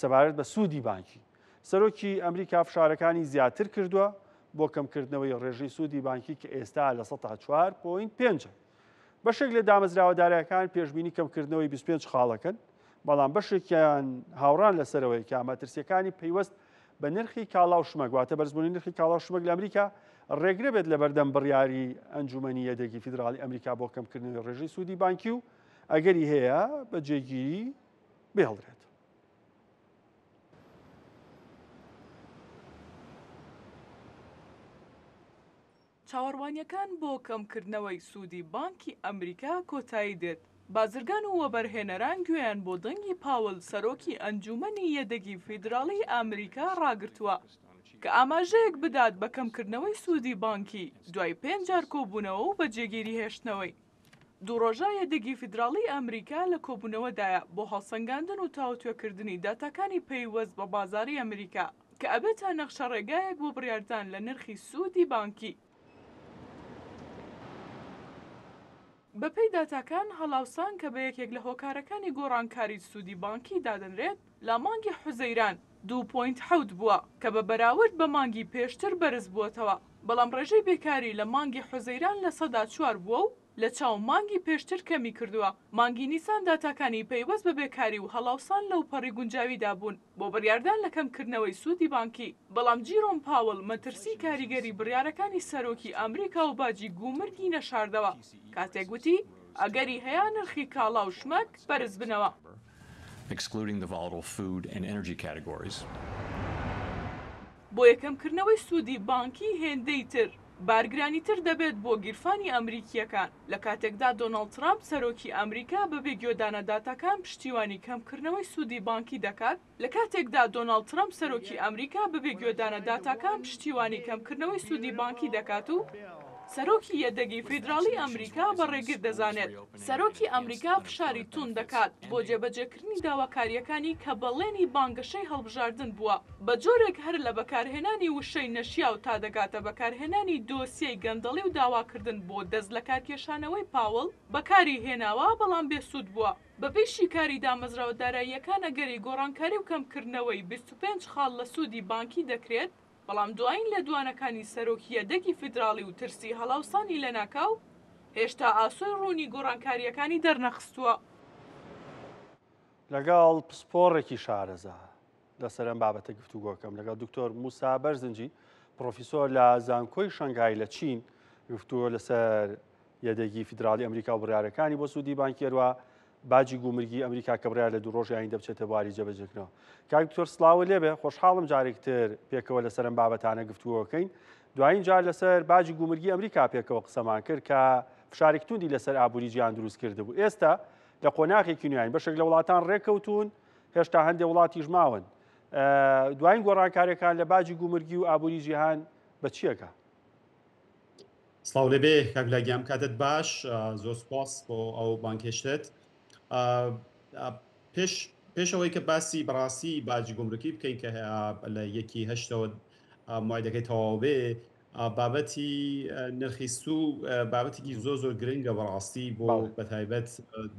سەبارەت بە سوودی بانکی. سەرۆکی ئەمریکا فشارەکانی زیاتر کردووە بۆ کەمکردنەوەی ڕێژەی سوودی بانکی کە ئێستا 4.5%. بەشێک لە دامەزراوە دارایەکان پێشبینی کەمکردنەوەی 25 خاڵەکەن، بەڵام بەشێکیان هاوڕان لەسەرەوەی کە مەترسیەکانی پەیوەست بە نرخی کاڵا و شمەک واتە بەرزبوونی نرخی کاڵا و شمەک لە ئەمریکا ڕێگرە بێت لەبەردەم بڕیاری ئەنجومەنی یەدەگی فیدراڵی ئەمریکا بۆ کەمکردنەوەی ڕێژەی سوودی بانکی و ئەگەری هەیە بە جێگیری بهێڵدرێت. چاوەڕوانییەکان بۆ کەمکردنەوەی سوودی بانکی ئەمریکا کۆتایی دێت، بازرگان و وەبەرهێنەران گوێیان بۆ دەنگی پاوڵ سەرۆکی ئەنجوومەنی یەدەگی فیدراڵیی ئەمریکا ڕاگرتووە کە ئاماژەیەک بدات بە کەمکردنەوەی سوودی بانکی دوای پێنج جار کۆبوونەوە و بە جێگیری هێشتنەوەی. دوو ڕۆژە یەدەگی فیدراڵیی ئەمریکا لە کۆبوونەوەدایە بۆ هەڵسەنگاندن و تاوتوێکردنی داتاکانی پەیوەست بە بازاڕی ئەمریکا کە ئەبێتە نەخشەڕێگایەک بۆ بڕیاردان لە نرخی سوودی بانکی. بەپێی داتاکان، هەڵاوسان کە بە یەکێک لە هۆکارەکانی گۆڕانکاریی سوودی بانکی دادەنرێت، لە مانگی حوزەیران دوو point حەوت بووە، کە بە بەراورد بە مانگی پێشتر بەرزبووەتەوە، بەڵام ڕێژەی بێکاری لە مانگی حوزەیران 4% بووە و لە چاو مانگی پێشتر کەمی کردووە. مانگی نیسان داتاکانی پەیوەست بە بێکاری و هەڵاوسان لەوپەڕی گونجاویدا بوون بۆ بڕیاردان لە کەمکردنەوەی سوودی بانکی، بەڵام جیرۆم پاوڵ مەترسی کاریگەری بڕیارەکانی سەرۆکی ئەمریکا و باجی گومرگی نەشاردەوە کاتێک وتی ئەگەری هەیە نرخی کاڵا و شمەک بەرزبنەوە. excluding the volatile food and energy categories. بۆیە کەمکردنەوەی سوودی بانکی هێندەی تر بارگرانیتر دەبێت بۆ گیرفانی ئەمریکییەکان، لە کاتێکدا دۆناڵد ترەمپ سەرۆکی ئەمریکا بەبێ گوێدانە داتاکان پشتیوانی کەمکردنەوەی سوودی بانکی دەکات، لە کاتێکدا دۆناڵد ترەمپ سەرۆکی ئەمریکا بەبێ گوێدانە داتاکان پشتیوانی کەمکردنەوەی سوودی بانکی دەکات و سەرۆکی یەدەگی فیدراڵی ئەمریکا بە ڕێگر دەزانێت. سەرۆکی ئەمریکا فشاری توند دەکات بۆ جێبەجێکردنی داواکارییەکانی کە بەڵێنی بانگەشەی هەڵبژاردن بووە، بە جۆرێک هەر لە بەکارهێنانی وشەی نەشیاو تا دەگاتە بەکارهێنانی دۆسیەی گەندەڵی و داواکردن بۆ دەست لەکارکێشانەوەی پاوڵ بەکاری هێناوە بەڵام بێسوود بووە. بەپێی شیکاری دامەزراوە داراییەکان ئەگەری گۆڕانکاری و کەمکردنەوەی 25 خاڵ لە سوودی بانکی دەکرێت، بەڵام دوایین لێدوانەکانی سەرۆکی یەدەگی فیدراڵی و ترسی هەڵاوسانی لەناکاو هێشتا ئاسۆی ڕوونی گۆڕانکارییەکانی دەرنەخستووە. لەگەڵ پسپۆڕێکی شارەزا لەسەر ئەم بابەتە گفتوگۆکەم لەگەڵ دکتۆر موسا بەرزنجی پرۆفیسۆر لە زانکۆی شەنگهای لە چین گفتوگۆ لەسەر یەدەگی فیدراڵی ئەمریکا و بڕیارەکانی بۆ سوودی بانکی هەروە باجی گومرگی ئەمریکا کە بڕیار لە دوو ڕۆژی ئایندە بچێتە بواری جێبەجێکردنەوە. کاک دکتۆر سڵاوت لێبێ، خۆشحاڵم جارێکتر پێکەوە لەسەر ئەم بابەتانە گفتوگۆکەین. دوایین جار لەسەر باجی گومرگی ئەمریکا پێکەوە قسەمان کرد کە فشارێکی توندی لەسەر ئابووری جیهان دروست کردبوو. ئێستا لە قۆناغێکی نوێین، بەشێک لە وڵاتان ڕێککەوتوون، هێشتا هەندێک وڵاتیش ماون. دوایین گۆڕانکاریەکان لە باجی گومرگی و ئابووری جیهان بە چییەکە؟ سڵاو لێبێ کاک لاگیان کاتت باش زۆر سپاس بۆ ئەو بانگهێشتت پێش پێشەوەی کە باسی بەڕاستی باجی گومرکی بکەین کە لە یەکی هەشتەوە موعدەکەی تەواو بێ بابەتی نرخی سوو بابەتێکی زۆر زۆر گرنگە بەڕاستی بۆ بەتایبەت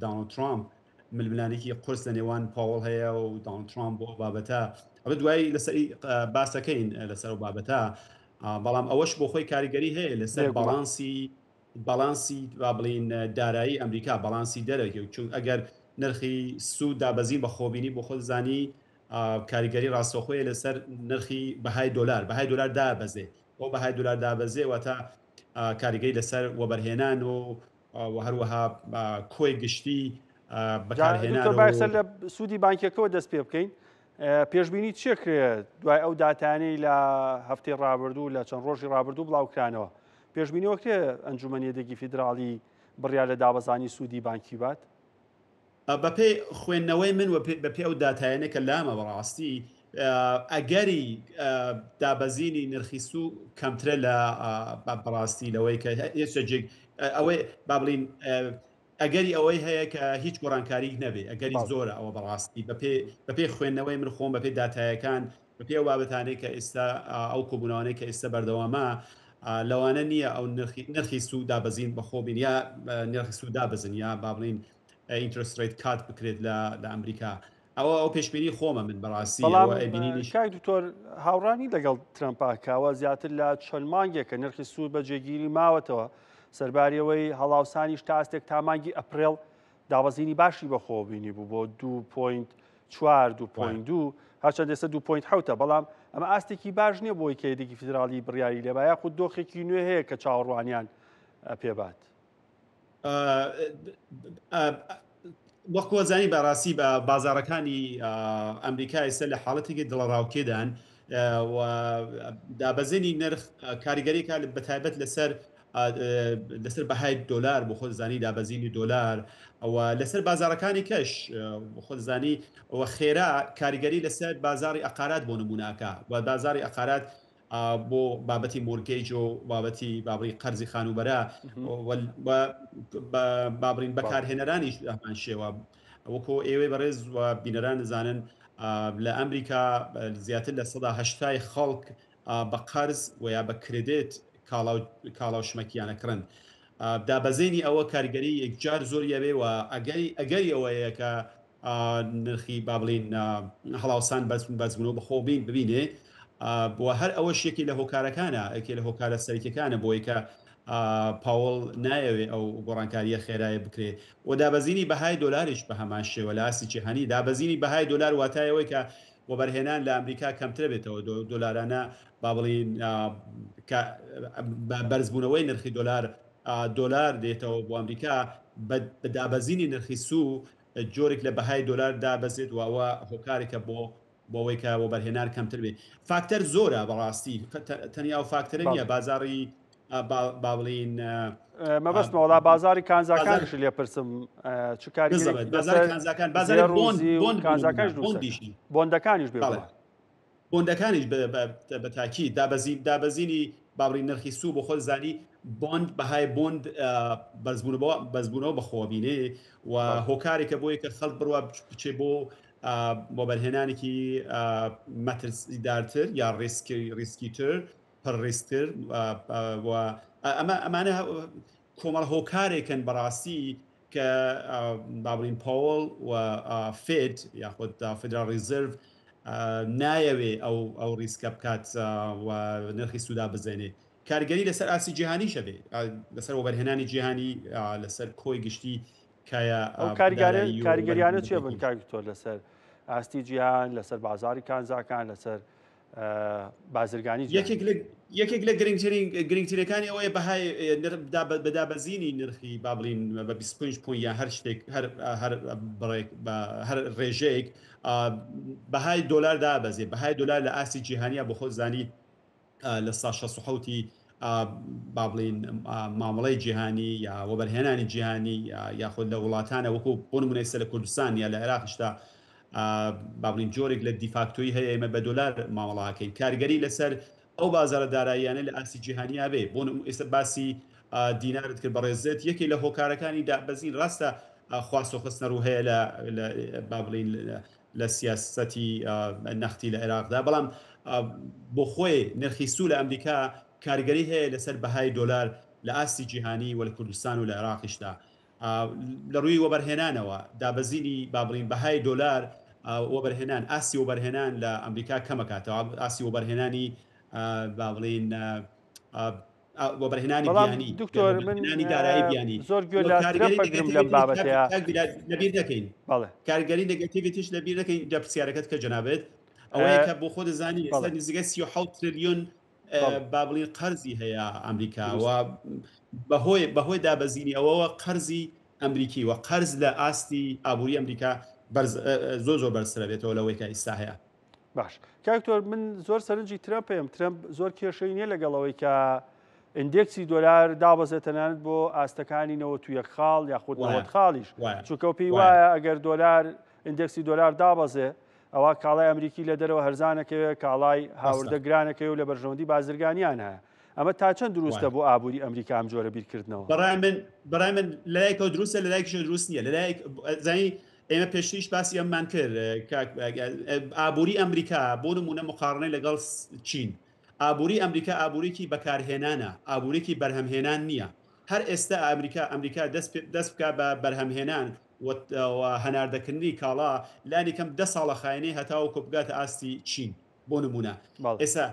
دانۆڵد ترامپ ململانێکی قورس لە نێوان پاوڵ هەیە و دانۆڵد ترامپ بۆ بابەتە ئەوە دوایی لەسەری باسەکەین لەسەر و بابەتە بەڵام ئەوەش بۆ خۆی کاریگەری هەیە لەسەر باڵانسی باڵانسی با بڵین دارایی ئەمریکا باڵانسی دەرەکی چون ئەگەر نرخی سوود دابەزین بە خۆبینی بۆ خۆت زانی کاریگەری ڕاستەوخۆیە لەسەر نرخی بەهای دۆلار بەهای دۆلار دابەزێ ئەو بەهای دۆلار دابەزێ واتە کاریگەری لەسەر وەبەرهێنان و و هەروەها کۆی گشتی بەکارهێنان بایسەر لە سوودی بانکیەکەوە دەست پێ بکەین پێشبینی چێ کرێت دوای ئەو داتانەی لە هەفتەی ڕابردوو لە چەند ڕۆژی ڕابردوو بڵاوکرانەوە پێشبینیەوە کرێ ئەنجومەنی یەدەگی فیدراڵی بڕیار لە دابەزانی سوودی بانکی بات؟ بەپێی خوێندنەوەی من و بەپێی ئەو داتایانە کە لامە بەڕاستی ئەگەری دابەزینی نرخی سوو کەمترە لە بەڕاستی لەوەی کە هێشتا جێگ ئەوەی با بڵین ئەگەری ئەوەی هەیە کە هیچ گۆڕانکاریک نەبێ ئەگەری زۆرە ئەوە بەڕاستی بەپێ بەپێی خوێندنەوەی من خۆم بەپێی داتایەکان بەپێی ئەو بابەتانەی کە ئێستا ئەو کۆبوونەوانەی کە ئێستا بەردەوامە لەوانە نییە ئەو نرخی نرخی سوو دابەزین بەخۆ بین یا نرخی سوو دابەزن یا با بڵین interest rate cut بکرێت لە لە ئەمریکا ئەوە ئەو پێشبینی خۆمە من بەڕاستی بەڵام کاک دکتۆر هاوڕانی لەگەڵ ترەمپا کاوە زیاتر لە چەند مانگێکە نرخی سوود بە جێگیری ماوەتەوە سەرباریەوەی هەڵاوسانیش تا ئاستێک تا مانگی ئەپرێڵ دابەزینی باشی بەخۆ بینی بوو بۆ 2.4 2.2 هەرچەند ئێستا 2.7 بەڵام ئەمە ئاستێکی باش نییە بۆی کە یەدەگی فیدراڵی بڕیاری لێبا یاخود دۆخێکی نوێ هەیە کە چاوەڕوانیان پێبات. وەک وەزانی بەڕاستی بە بازارەکانی ئەمریکا ئێستا لە حاڵەتێکی دڵەڕاوکێدان. و دابەزینی نرخ کاریگەریکە بە تایبەت لەسەر لەسەر بەهای دۆلار بۆ خۆت زانی دابەزینی دۆلار و لەسەر بازارەکانی کەش بۆ خۆت زانی و خێرا کاریگەری لەسەر بازاری ئەقارات بۆ نموناکە و بازاری ئەقارات بۆ بابەتی mortgage و بابەتی بابری قەرزی خانوبەرە بابرین بەکارهێنەرانیش هەمان شێوە وەکۆ ئێوەی بەڕێز و بینەران دەزانن لە ئەمریکا زیاتر لە سەدا هەشتای خەڵک بە قەرز و یا بە credit کاڵا و شمەکیانە کڕن. دابەزینی ئەوە کاریگەری یەکجار زۆری ئەبێ و ئەگەری ئەگەری ئەوەیە کە نرخی با بڵین هەڵاوسان بەرزبوونەوە بەخۆ بین ببینێ و هەر ئەوەش یەکێ لە هۆکارەکانە یەکێ لە هۆکارە سەرەکیەکانە بۆی کە پاوڵ نایەوێ ئەو گۆڕانکارییە خێرایە بکرێ و دابەزینی بەهای دۆلاریش بە هەمان شێوە لە ئاستی جیهانی دابەزینی بەهای دۆلار واتای ئەوەی کە وەبەرهێنان لە ئەمریکا کەمترە بێتەوە دۆلارانە با بڵین کە بەرزبوونەوەی نرخی دۆلار دۆلار دێتەوە بۆ ئەمریکا بە دابەزینی نرخی سوو جۆرێک لە بەهای دۆلار دابەزێت و ئەوە هۆکارێکە بۆ بۆ ئەوەی کە وەبەرهێنان کەمتر بێت فاکتەر زۆرە بەڕاستی تەنیا ئەو فاکتەرە نییە بازاڕی با بڵین مەبەستمە وڵا بازاری کانزاکانش لێ پرسم چ کاری کانزاکان بازاری کانزاکانش بۆندەکانیش بێ بۆندەکانیش بە تاکی دابەزین دابەزینی باوەڕی نرخی سوو بۆ خۆت زانی bond بەهای bond بەرزبوونەوە بەرزبوونەوە بەخۆ بینێ و هۆکارێکە بۆیە کە خەڵک بڕوا بچێ بۆ وەبەرهێنانێکی مەترسیدارتر یا ڕیسکی ڕیسکیتر پڕ ڕیسکتر و ئەمە ئەمانە کۆمەڵ هۆکارێکن بەڕاستی کە با بڵین پاوڵ و Fed یاخود Federal Reserve نایەوێ ئەو ئەو ریسکە بکات و نرخی سودا بزێنێ کارگەری لەسەر ئاستی جیهانیشە بێ لەسەر وەبەرهێنانی جیهانی لەسەر کۆی گشتی کایە ئەو کاریگەریانە چێ بن کاک دکتۆر لەسەر ئاستی جیهان لەسەر بازاری کانزاکان لەسەر بازرگانی یەکێک لە یەکێک لە گرنگترین گرنگترینەکانی ئەوەیە بەهای بەدابەزینی نرخی با بڵین بە 25 point یا هەر شتێک هەر هەر بڕێک بە هەر ڕێژەیەک بەهای دۆلار دابەزێ بەهای دۆلار لە ئاستی جیهانیە بۆ خۆت زانی لە سا 67 ی با بڵین مامەڵەی جیهانی یا وەبەرهێنانی جیهانی یاخود لە وڵاتانە وەکو بۆ نمونە ئێستا لە کوردستان یا لە عێراقیشدا با بڵین جۆرێک لە دیفاکتۆی هەیە ئێمە بە دۆلار مامەڵاکەین کاریگەری لەسەر ئەو بازارە داراییانە لە ئاستی جیهانیا بێ بۆ ئێستا باسی دینارت کرد بەڕێزت یەکێ لە هۆکارەکانی دابەزین ڕاستە خواست و خستنە ڕوو هەیە لە با بڵین لە سیاسەتی نەختی لە عێراقدا، بەڵام بۆ خۆی نرخی سوو لە ئەمریکا کاریگەری هەیە لەسەر بەهای دۆلار لە ئاستی جیهانی و لە کوردستان و لە عێراقیشدا. لە ڕووی وەبەرهێنانەوە دابەزینی با بڵین بەهای دۆلار وەبەرهێنان ئاستی وەبەرهێنان لە ئەمریکا کەمەکاتەوە ئاستی وەبەرهێنانی با بڵین وەبەرهێنانی بیانی دکتۆر من دارایی بیانی زۆر گوێ لە کاریگەری لەم بابەتەیە لەبیر دەکەین کاریگەری negativity ش لەبیر دەکەین جا پرسیارەکەت کە جەنابێت ئەوەیە کە بۆ خۆ دەزانی ئێستا نزیکە 37 تریلیۆن با بڵین قەرزی هەیە ئەمریکا و بەهۆی بەهۆی دابەزینی ئەوەوە قەرزی ئەمریکی و قەرز لە ئاستی ئابووری ئەمریکا بەرز زۆر زۆر بەرزترە بێتەوە لەوەی کە ئیستا هەیە. باش کاک دکتۆر من زۆر سەرنجی ترەمپ هەیەم ترەمپ زۆر کێشەی نییە لەگەڵ ئەوەی کە ئیندێکسی دۆلار دابەزێت تەنانەت بۆ ئاستەکانی 91 خاڵ یاخود 90 خاڵیش چونکە پێی وایە ئەگەر دۆلار ئیندێکسی دۆلار دابەزێ ئەوە کاڵای ئەمریکی لە دەرەوە هەرزانەکەوێ کاڵای هاوردە گرانەکەی و لە بەرژەوەندی بازرگانیان هەیە ئەمە تا چەند دروستە بۆ ئابووری ئەمریکا ئەم جۆرە بیرکردنەوە بەڕای من بەڕای من لایەکەوە دروستە لەلایەکیشەوە دروست نییە لەلایەک زانی ئێمە پێشتریش باسی ئەممان کرد ئابووری ئەمریکا بۆ نمونە مقاڕنەی لەگەڵ چین ئابووری ئەمریکا ئابووریکی بەکارهێنانە ئابووریکی بەرهەمهێنان نییە هەر ئێستا ئەمریکا ئەمریکا دەست بکە بە بەرهەمهێنان و هەناردەکردنی کاڵا لانی کەم دە ساڵە خایەنەی هەتاوەکو بگاتە ئاستی چین بۆ نمونە ئێستا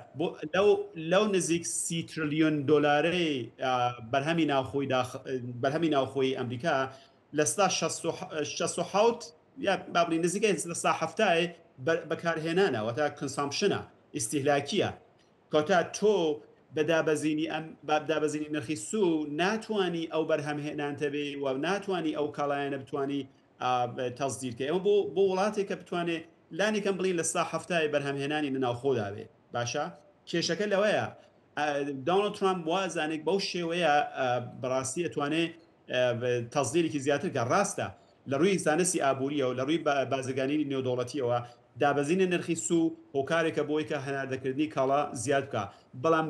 لەو لەو نزیک سی تریلیۆن دۆلارەی بەرهەمی ناوخۆی بەرهەمی ناوخۆی ئەمریکا 67% یا با بڵێین نزیکەی 70% بەکارهێنانە واتە consumption ە ئیستیهلاکیە کەواتە تۆ بە دابەزینی ئەم بە دابەزینی نرخی سوو ناتوانی ئەو بەرهەمهێنانتە بێ و ناتوانی ئەو کاڵایانە بتوانی تەسدیر کەی ئەمە بۆ بۆ وڵاتێک کە بتوانێ لانی کەم بڵین لە سا هەفتای بەرهەمهێنانی لە ناوخۆدا بێ. باشە کێشەکە لەوەیە دۆناڵد ترامپ وازانێک بەو شێوەیە بەڕاستی ئەتوانێ تەزدیرێکی زیاتر کە ڕاستە لە ڕووی زانستی ئابووریەوە لە ڕووی بازرگانی نێودەوڵەتیەوە دابەزینی نرخی سوو هۆکارێکە بۆی کە هەناردەکردنی کاڵا زیاد بکە بەڵام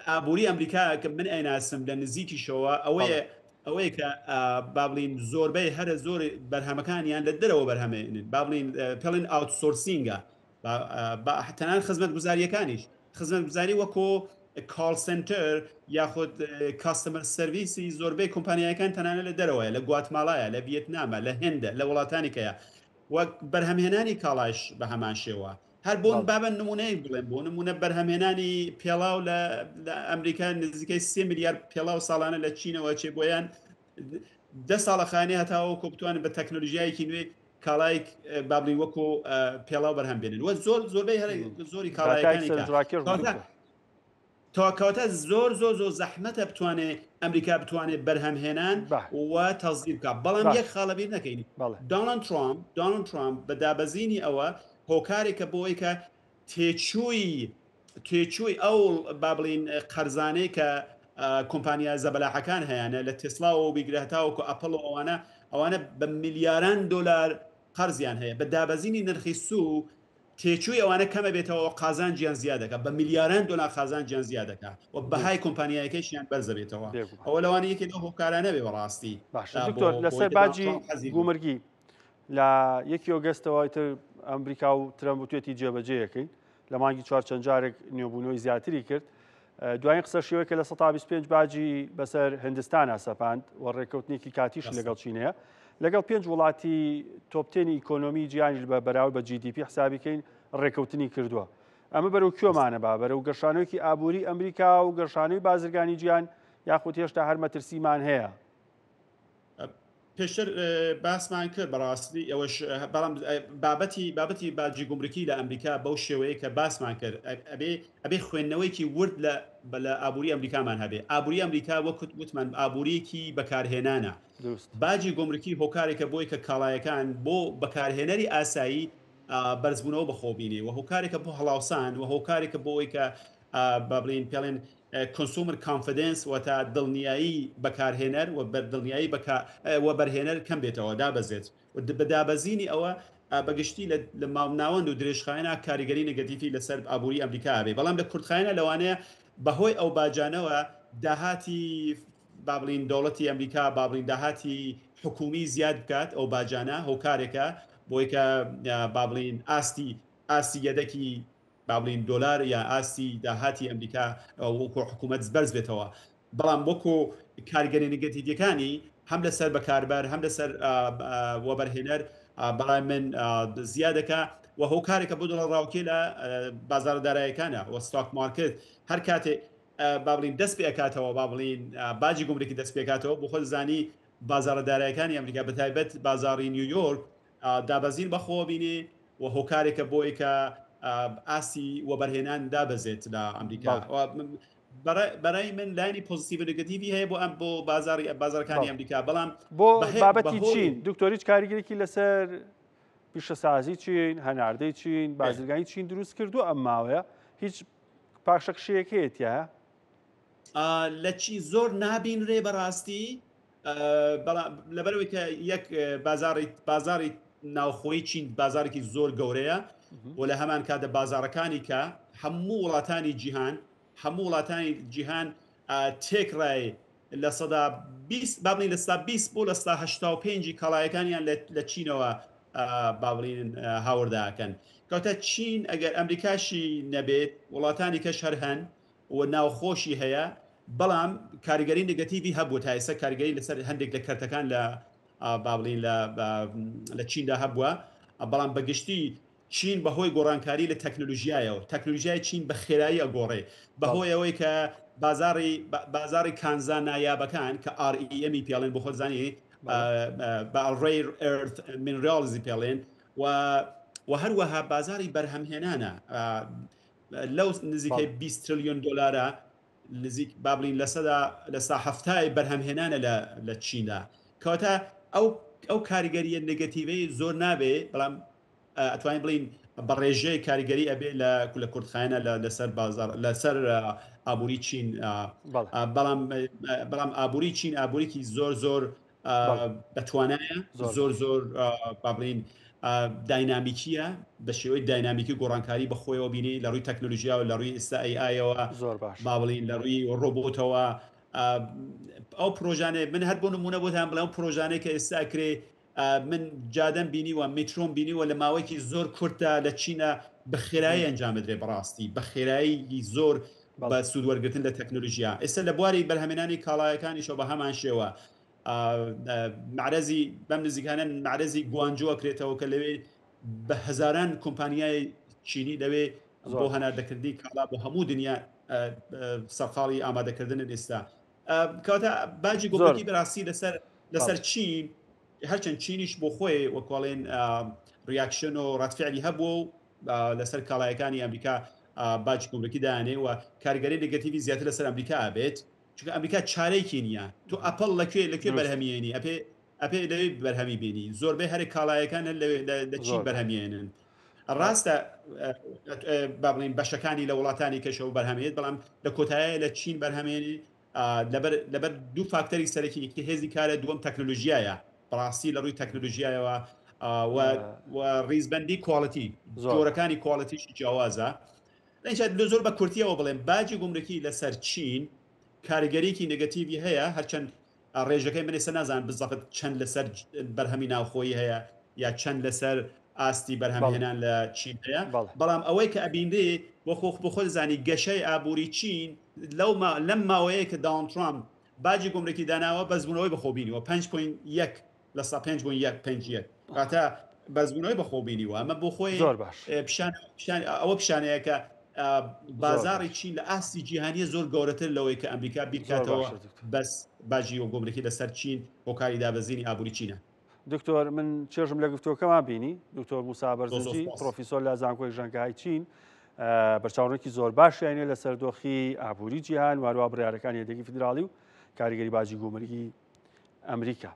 ئابووری ئەمریکا کە من ئەیناسم لە نزیکیشەوە ئەوەیە ئەوەیە کە با بڵین زۆربەی هەرە زۆر بەرهەمەکانیان لە دەرەوە بەرهەمێنن با بڵین پێڵین outsourcing ە تەنان خزمەتگوزاریەکانیش خزمەتگوزاری وەکۆ call center یاخود customer service ی زۆربەی کۆمپانیایەکان تەنانە لە دەرەوەیە لە گواتماڵایە لە ڤیتنامە لە هندە لە وڵاتانی کەیە وەک بەرهەمهێنانی کاڵاش بە هەمان شێوە هەر بۆن بابە نمونەیەک بڵێم بۆ نمونە بەرهەمهێنانی پێڵاو لە ئەمریکا نزیکەی سێ ملیار پێڵاو ساڵانە لە چینەوە چێ بۆیان دە ساڵە خانێ هەتاوەکو بتوانن بە تەکنۆلژیایەکی نوێ کاڵایک با بڵین وەکو پێڵاو بەرهەم بێنن وە زۆر زۆربەی هەر زۆری کاڵایەکانی کەواتە زۆر زۆر زۆر زەحمەتە بتوانێ ئەمریکا بتوانێت بەرهەمهێنان و تەزدیر بکات بەڵام یەک خاڵە بیر نەکەین دۆناڵد ترامپ دۆناڵد ترامپ بە دابەزینی ئەوە هۆکارێکە بۆ ئەوەی کە تێچووی تێچووی ئەو با بڵین قەرزانەی کە کۆمپانیا زەبەلاحەکان هەیانە لە تێسلاوە بیگرە هەتاوەکو ئەپڵ و ئەوانە ئەوانە بە ملیاران دۆلار قەرزیان هەیە بە دابەزینی نرخی سوو تێچووی ئەوانە کەمە بێتەوە قازانجیان زیاد دەکات بە ملیاران دۆلار قازانجیان زیاد دەکات و بەهای کۆمپانیایەکەیشیان بەرز دەبێتەوە ئەوە لەوانە یەکێک لەو هۆکارانە بێ بەڕاستی باشە دکتۆر لەسەر باجی گومرگی لە یەکی ئۆگەستەوە ئیتر ئەمریکا و ترەمپ وتوێتی جێبەجێیەکەین لە مانگی چوار چەند جارێک نوێبوونەوەی زیاتری کرد دوایین قسەشیەوەی کە لە 125 باجی بەسەر هندستانە سەپاند و ڕێککەوتنێکی کاتیش لەگەڵ چینەیە لەگەڵ پێنج وڵاتی top ten ی ئیکۆنۆمی جیهانیش بە بەراورد بە GDP حسابیکەین ڕێککەوتنی کردووە ئەمە بەرەو کوێمانە با بەرەو گەشانەوەکی ئابووری ئەمریکا و گەشانەوەی بازرگانی جیهان یاخود هێشتا هەر مەترسیمان هەیە پێشتر باسمان کرد بەڕاستی ئەوەش بەڵام بابەتی بابەتی باجی گومرکی لە ئەمریکا بەو شێوەیە کە باسمان کرد ئەبێ ئەبێ خوێندنەوەیکی ورد لە لە ئابووری ئەمریکامان هەبێ ئابووری ئەمریکا وەک وتمان ئابووریەکی بەکارهێنانە باجی گومرکی هۆکارێکە بۆی کە کاڵایەکان بۆ بەکارهێنەری ئاسایی بەرزبوونەوە بەخۆ بینێ و هۆکارێکە بۆ هەڵاوسان و هۆکارێکە بۆ ئەوەی کە با بڵین پێڵێن Consumer Confidence واتە دڵنیایی بەکارهێنەر و دڵنیایی وەبەرهێنەر کەم بێتەوە دابەزێت و بە دابەزینی ئەوە بەگشتی لە مامناوەند و درێژخایەنە کاریگەری نگەتیفی لەسەر ئابووری ئەمریکا هەبێ بەڵام لە کورتخایەنە لەوانەیە بەهۆی ئەو باجانەوە داهاتی با بڵین دەوڵەتی ئەمریکا با بڵین داهاتی حکومی زیاد بکات ئەو باجانە هۆکارێکە بۆی کە با بڵین ئاستی ئاستی یەدەکی با بڵێین دۆلار یا ئاستی داهاتی ئەمریکا وەکو حکوومەت بەرز بێتەوە بەڵام وەکو کاریگەری نگەتیڤەکانی هەم لەسەر بەکاربەر هەم لەسەر وەبەرهێنەر بەڵای من زیادەکە و هۆکارێکە بۆ دڵەڕاوکێ لە بازارە دارایەکانە و stock market هەر کاتێ با بڵین دەست پێ ئەکاتەوە با بڵین باجی گومرکی دەست پێکاتەوە بۆ خۆ زانی بازارە دارایەکانی ئەمریکا بەتایبەت بازاری نیویۆرک دابەزین بەخۆوە بینێ و هۆکارێکە بۆ ئەوەی کە ئاستی وەبەرهێنان دابەزێت لە ئەمریکا بەڕای من لایەنی positive و negative ی هەیە بۆ ئەم بۆ بازاری بازارەکانی ئەمریکا بەڵام بۆ بابەتی چین دکتۆر هیچ کاریگەرێکی لەسەر پیشەسازی چین هەناردەی چین بازرگانی چین دروست کردو ئەم ماوەیە هیچ پاشەکشەیەک هەیە تایە لە چی زۆر نابینرێ بەڕاستی بەڵام لەبەرەوەی کە یەک بازاڕی بازاڕی ناوخۆی چین بازارێکی زۆر گەورەیە و لە هەمان کاتە بازارەکانی کە هەموو وڵاتانی جیهان هەموو وڵاتانی جیهان تێکڕای لە سەدا 20 با بڵین لە سەدا 20 بۆ لە سەدا 85 کاڵایەکانیان لە چینەوە با بڵین هاورداکەن کەوتە چین ئەگەر ئەمریکاشی نەبێت وڵاتانی کەش هەر هەن و ناوخۆشی هەیە، بەڵام کاریگەری نگەتیڤی هەبوو تا ئێستا کاریگەری لەسەر هەندێک لە کەرتەکان لە با بڵین لە لە چیندا هەبووە بەڵام بەگشتی چین بەهۆی گۆڕانکاری لە تەکنۆلژیایەوە تەکنۆلژیای چین بە خێرایی ئەگۆڕێ بەهۆی ئەوەی کە بازاری بازاری کانزا نایابەکان کە REM ی پێڵێن بۆ خۆت زانی بە Rare Earth Minerals ی پێڵێن و و هەروەها بازاری بەرهەمهێنانە لەو نزیکەی 20 تریلیۆن دۆلارە نزیک با بڵین لەسەدا لە سا هەفتای بەرهەمهێنانە لە لە چیندا کەواتە ئەو ئەو کاریگەریە negative ەی زۆر نابێ بەڵام ئەتوانین بڵین بە ڕێژەی کاریگەری ئەبێ لە لە کورتخایەنە لە لەسەر بازار لەسەر ئابووری چین بەڵام بەڵام ئابووری چین ئابووریکی زۆر زۆر بەتوانایە زۆر زۆر با بڵین داینامیکیە بە شێوەی داینامیکی گۆڕانکاری بەخۆیەوە بینی لە ڕووی تەکنۆلژیاوە لە ڕووی ئێستا AI ەوە زۆر باش با بڵین لە ڕووی ڕۆبۆتەوە ئەو پرۆژانەی من هەر بۆ نمونە بۆتان بڵێم پرۆژانەی کە ئێستا کرێ من جادەم بینیوە میترۆم بینیوە لە ماوەیەکی زۆر کورتدا لە چینە بە خێرایی ئەنجام بدرێ بەڕاستی بە خێرایی زۆر بە سوود وەرگتن لە تەکنۆلژیا ئێستا لە بواری بەرهەمێنانی کاڵایەکانیشەوە بە هەمان شێوە معرەزی بەم نزیکانە معرەزی گوانجوە کرێتەوە کە لەوێ بە هەزاران کۆمپانیای چینی لەوێ بۆ هەناردەکردنی کاڵا بۆ هەموو دنیا سەرقاڵی ئامادەکردنن ئێستا کەواتە باجی گومرگی بەڕاستی لەسەر لەسەر چین هەرچەند چینیش بۆ خۆی وەکوڵێن reaction و ڕەتفعلی هەبوو و لەسەر کاڵایەکانی ئەمریکا باجی گومرگی دانێ و کاریگەری negative ی زیاتر لەسەر ئەمریکا بێت چونکە ئەمریکا چارێکی نییە تۆ ئەپڵ لەکوێ لەکوێ بەرهەمیێنی ئەپێ ئەپێ لەوێ بەرهەمی بێنی زۆربەی هەرێک کاڵایەکان هەر لەوێ لە چین بەرهەمیێنن ڕاستە با بڵین بەشەکانی لە وڵاتانی کەشەوە بەرهەمێت بەڵام لە کۆتایە لە چین بەرهەمێنی لەبەر لەبەر دوو فاکتەری سەرەکی یەکی هێزی کارە دووەم تەکنۆلژیایە بەڕاستی لە ڕووی تەکنۆلژیایەوە و ڕیزبندی quality جۆرەکانی quality شی جیاوازە لە زۆر بە کورتیەوە بڵێم باجی گومرکی لەسەر چین کاریگەریکی negative ی هەیە هەرچەند ڕێژەکەی من ئێستا نازانم بزەبت چەند لەسەر بەرهەمی ناوخۆیی هەیە یا چەند لەسەر ئاستی بەرهەمهێنان لە چین هەیە بەڵام ئەوەی کە ئەبینرێ بۆ خۆ بۆ خۆ زانی گەشەی ئابووری چین لەو لەم ماوەیە کە دانڵد ترامپ باجی گومرکی داناوە بەرزبوونەوەی بەخۆ بینیوە 5.1 لە سا 5.1 5 واتە بەرزبوونەوەی بەخۆ بینیوە ئەمە بۆ خۆی زۆر باش پیشان پیشان ئەوە پیشانەیە کە بازاڕی چین لە ئاستی جیهانیە زۆر گەورەتر لەوەی کە ئەمریکا بیرکاتەوە بەس باجی و گومرکی لەسەر چین هۆکاری دابەزینی ئابووری چینە. دکتۆر من چێژم لە گفتوگۆکەمان بینی دکتۆر موسا بەرزنجی پرۆفیسۆر لە زانکۆی ژەنگهای چین بەرچاوڕێکی زۆر باشیانە لەسەر دۆخی ئابووری جیهان واروا بڕیارەکانی یەدەگی فیدراڵی و کاریگەری باجی گومرگی ئەمریکا.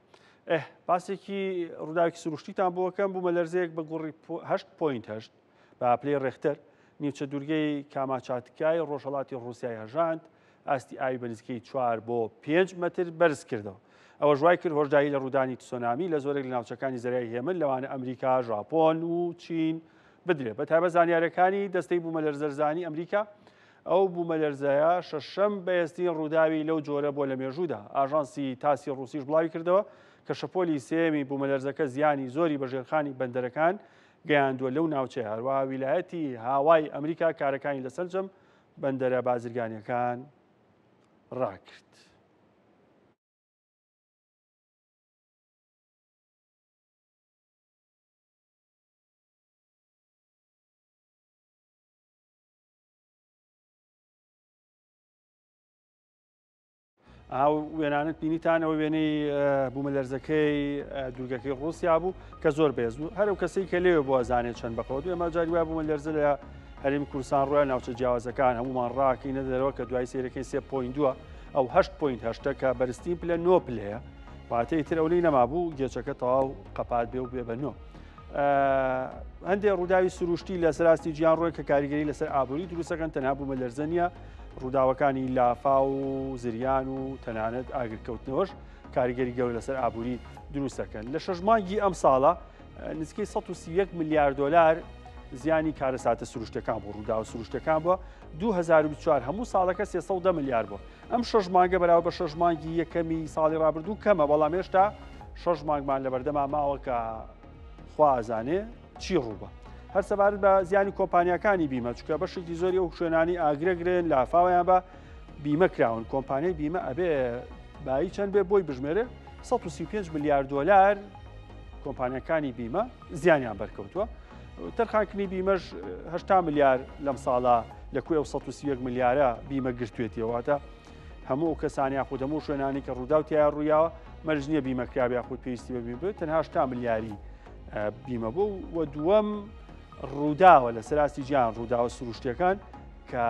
ئه باسێکی ڕووداوێکی سروشتیتان بۆکەم بوومەلەرزەیەک بە گوڕی 8.8 بە پلەی ڕێختەر نیمچە دوورگەی کاماچاتکای ڕۆژهەڵاتی ڕووسیای هەژاند ئاستی ئاوی بە نزیکەی 4 بۆ 5 مەتر بەرز کردەوە. ئەوەش وای کرد هۆشداری لە ڕوودانی تسۆنامی لە زۆرێک لە ناوچەکانی زەریای هێمن لەوانە ئەمریکا، ژاپۆن و چین بدرێت. بە تایبەت زانیاریەکانی دەستەی بوومەلەرزەرزانی ئەمریکا ئەو بوومەلەرزەیە شەشەم بەهێزترین ڕووداوی لەو جۆرە بووە لە مێژوودا. ئاژانسی تاسی ڕووسیش بڵاوی کردەوە کە شەپۆلی سێیەمی بوومەلەرزەکە زیانی زۆری بە ژێرخانی بەندەرەکان گەیاندووە لەو ناوچەیە. هەروەها ویلایەتی هاوای ئەمریکا کارەکانی لە سەرجەم بەندەرە بازرگانییەکان ڕاگرت. ئەو وێنانت بینیتانەوە وێنەی بوومەلەرزەکەی دوورگەکەی ڕوسیا بوو کە زۆر بێز بوو هەرو کەسی کە لێوێ بۆ زانێت چەند بەخۆت ئێمە جاری وای بوومەلەرزە لە هەرێمی کوردستان ڕووە ناوچە جیاوازەکان هەمومان ڕاکەینە دەرەوە کە دوای سیرەکەی سێ point دووە ئەو هەشت point هەشتە کە بەرزترین پلە نۆ پلەیە واتە ئیتر ئەو لێی نەمابوو گێچەکە تەواو قەپات بێ و بێ بە نۆ. هەندێک ڕووداوی سروشتی لە سەراستی جیان ڕۆی کە کاریگەری لەسەر ئابووری دروستەکەن تەنها بوومەلەرزە نییە ڕووداوەکانی لافا و زریان و تەنانەت ئاگرکەوتنەوەش کاریگەری گەورە لەسەر ئابووری دروستەکەن لە شەش مانگی ئەم ساڵە نزیکەی 131 ملیار دلار زیانی کارەساتە سروشتەکان بۆ ڕووداوە سروشتەکان بووە 2024 هەموو ساڵەکە 310 ملیار بوو ئەم شەش مانگە بەراورد بە شەش مانگی یەکەمی ساڵی ڕابردوو کەمە، بەڵام هێشتا شەش مانگمان لەبەردەما ماوە کە خوا ئەزانێ چی ڕووبە. هەر سەبارەت بە زیانی کۆمپانیاکانی بیمە، چونکە بەشێکی زۆری ئەو شوێنانی ئاگرەگرن لافاویان بە بیمە کراون، کۆمپانیای بیمە ئەبێ بایی چەند بێ بۆی بژمێرێ 135 ملیار دۆلار کۆمپانیاکانی بیمە زیانیان بەرکەوتووە. تەرخانکردنی بیمەش 80 ملیار لەم ساڵە لە کوێ ئەو 131 ملیارە بیمە گرتوێتیەوە واتە هەموو ئەو کەسان یاخود هەموو شوێنانی کە ڕووداو تیا ڕوویاوە مەرج نییە بیمە کرابێ یاخود پێویستی بە بیمە بێت تەنها 80 ملیاری بیمە بوو و دووەم ڕووداوە لە سەراستی جیان ڕووداوە سروشتەکان کە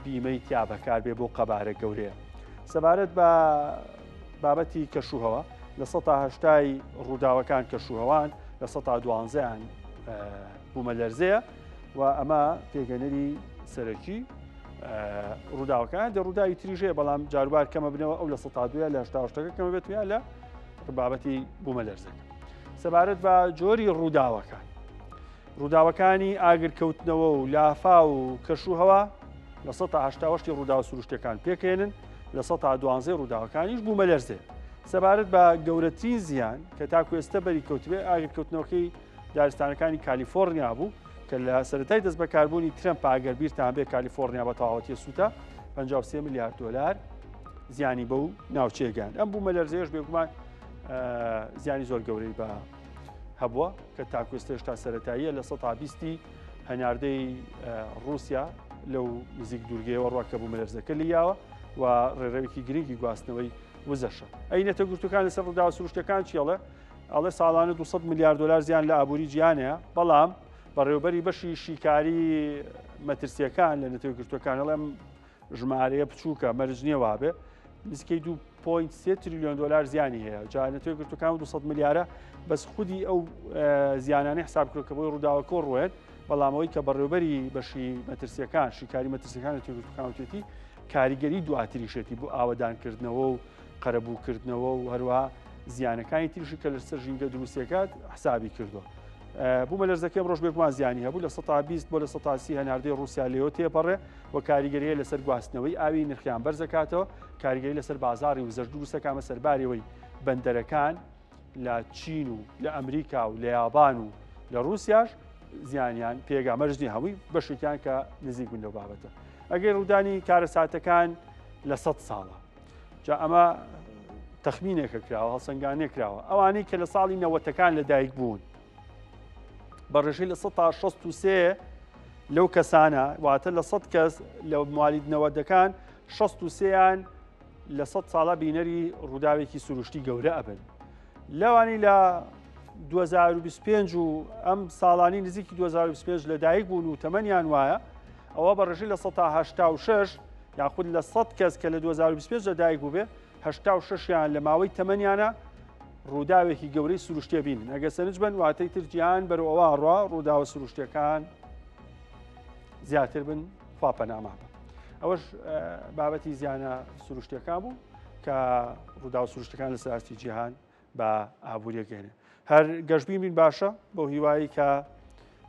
بیمەی تیا بەکاربێ بۆ قەبارە گەورەیە سەبارەت بە بابەتی کەشوهەوا، 80% ی ڕووداوەکان کەشوهەوان، 12%یان بوومەلەرزەیە. و ئەمە پێگەنەری سەرەکی ڕووداوەکان دە ڕووداوی تریش هەیە بەڵام جاروبار کەمە بنەوە ئەو لە سەتا دوە لە هەشتاوشتەکە کەمە بێت یا لە بابەتی بوومەلەرزەکە سەبارەت بە جۆری ڕووداوەکان ڕووداوەکانی ئاگرکەوتنەوە و لافا و کەش و هەوا لە 1970 ڕووداوە سروشتەکان پێکێنن لە 12 ڕووداوەکانیش بوومەلەرزێ سەبارەت بە گەورەترین زیان کە تاکو ئێستا بەری کەوتبێ ئاگرکەوتنەوەکەی دارستانەکانی کالیفۆرنیا بوو کە لە سەرەتای دەستبەکاربوونی ترەمپ ئەگەر بیرتان بێ کالیفۆرنیا بە تەواوەتی سووتا 53 میلیارد دلار زیانی بەو ناوچەیە گەیاند ئەم بوومەلەرزەیەش بێگومان زیانی زۆر گەورەی بە هەبووە کە تاکو ئێستا هێشتا سەرەتاییە لە 120 هەناردەی رووسیا لەو نزیک دوورگەیەوە ڕوا کە بوومەلەرزەکە لیاوە و ڕێڕەوێکی گرنگی گواستنەوەی وزەشە ئەی نەتەگرتوەکان لەسەر ڕووداوە سروشتەکان چیڵێ ئەڵێ ساڵانە 200 ملیار دلار زیان لە ئابووری جیهانەیە بەڵام بەڕێوبەری بەشی شیکاری مەترسیەکان لە نەتەوە گرتوەکان ئەڵێم ژمارەیە بچووکە مەرج نییە وابێ نزیکەی 2.3 تریلیۆن دلار زیانی هەیە جا نەتەوە گرتوەکان 200 ملیارە بەس خودی ئەو زیانانەی حساب کرد کە بۆی ڕووداوەکە ڕوێت بەڵام ئەوەی کە بەڕێوبەری بەشی مەترسیەکان شیکاری مەترسیەکان نەتەوە گرتوەکان وتێتی کاریگەری دواتریشێتی بۆ ئاوەدانکردنەوە و قەرەبووکردنەوە و هەروەها زیانەکانی تریشی کە لەسەر ژینگە دروستەکات حسابی کردووە. بوومەلەرزەکەی ئەمڕۆش بێگومان زیانی هەبوو لە 120 بۆ لە 130 هەناردەی ڕووسیا لێوە تێپەڕێ و کاریگەریە لەسەر گواستنەوەی ئاوی نرخیان بەرزەکاتەوە کاریگەری لەسەر بازاری وزەش دروستەکامە سەربارەوەی بەندەرەکان لە چین و لە ئەمریکا و لە یابان و لە رووسیاش زیانیان پێگا مەرج نیە هەمووی بەشێکیان کە نزیک بوون لەو بابەتە ئەگەر ڕوودانی کارەساتەکان لە سە ساڵە جا ئەمە تەخمینێکە کراوە هەڵسەنگانێ کراوە ئەوانەی کە لە ساڵی نەوەتەکان لەدایک بوون بە ڕێژەی لە 16 لەو کەسانە واتە لە 100 کەس لە موالید نەوەدەکان 63یان لە 100 ساڵە بینەری ڕووداوێکی سروشتی گەورە ئەبن لەوانی لە 2025 و ئەم ساڵانی نزیکی 2025 لەدایک بوون و تەمەنیان وایە ئەوە بە ڕێژەی 86% یاخود لە 100 کەس کە لە 2025 لەدایک بووبێ 86یان لە ماوەی تەمەنیانە ڕووداوێکی گەورەی سروشتێ بینن ئەگە سەرنج بن واتەی تر جیهان بەرەو ئەوە ڕوا ڕووداوە سروشتەکان زیاتر بن خوا پەنامان بە ئەوەش بابەتی زیانە سروشتەکان بوو کە ڕووداو سروشتەکان لە سەراستی جیهان بە ئابووریەکەێنێ هەر گەشتبین بین باشە بۆ هیوایی کە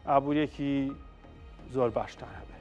ئابووریەکی زۆر باشتان هەبێ.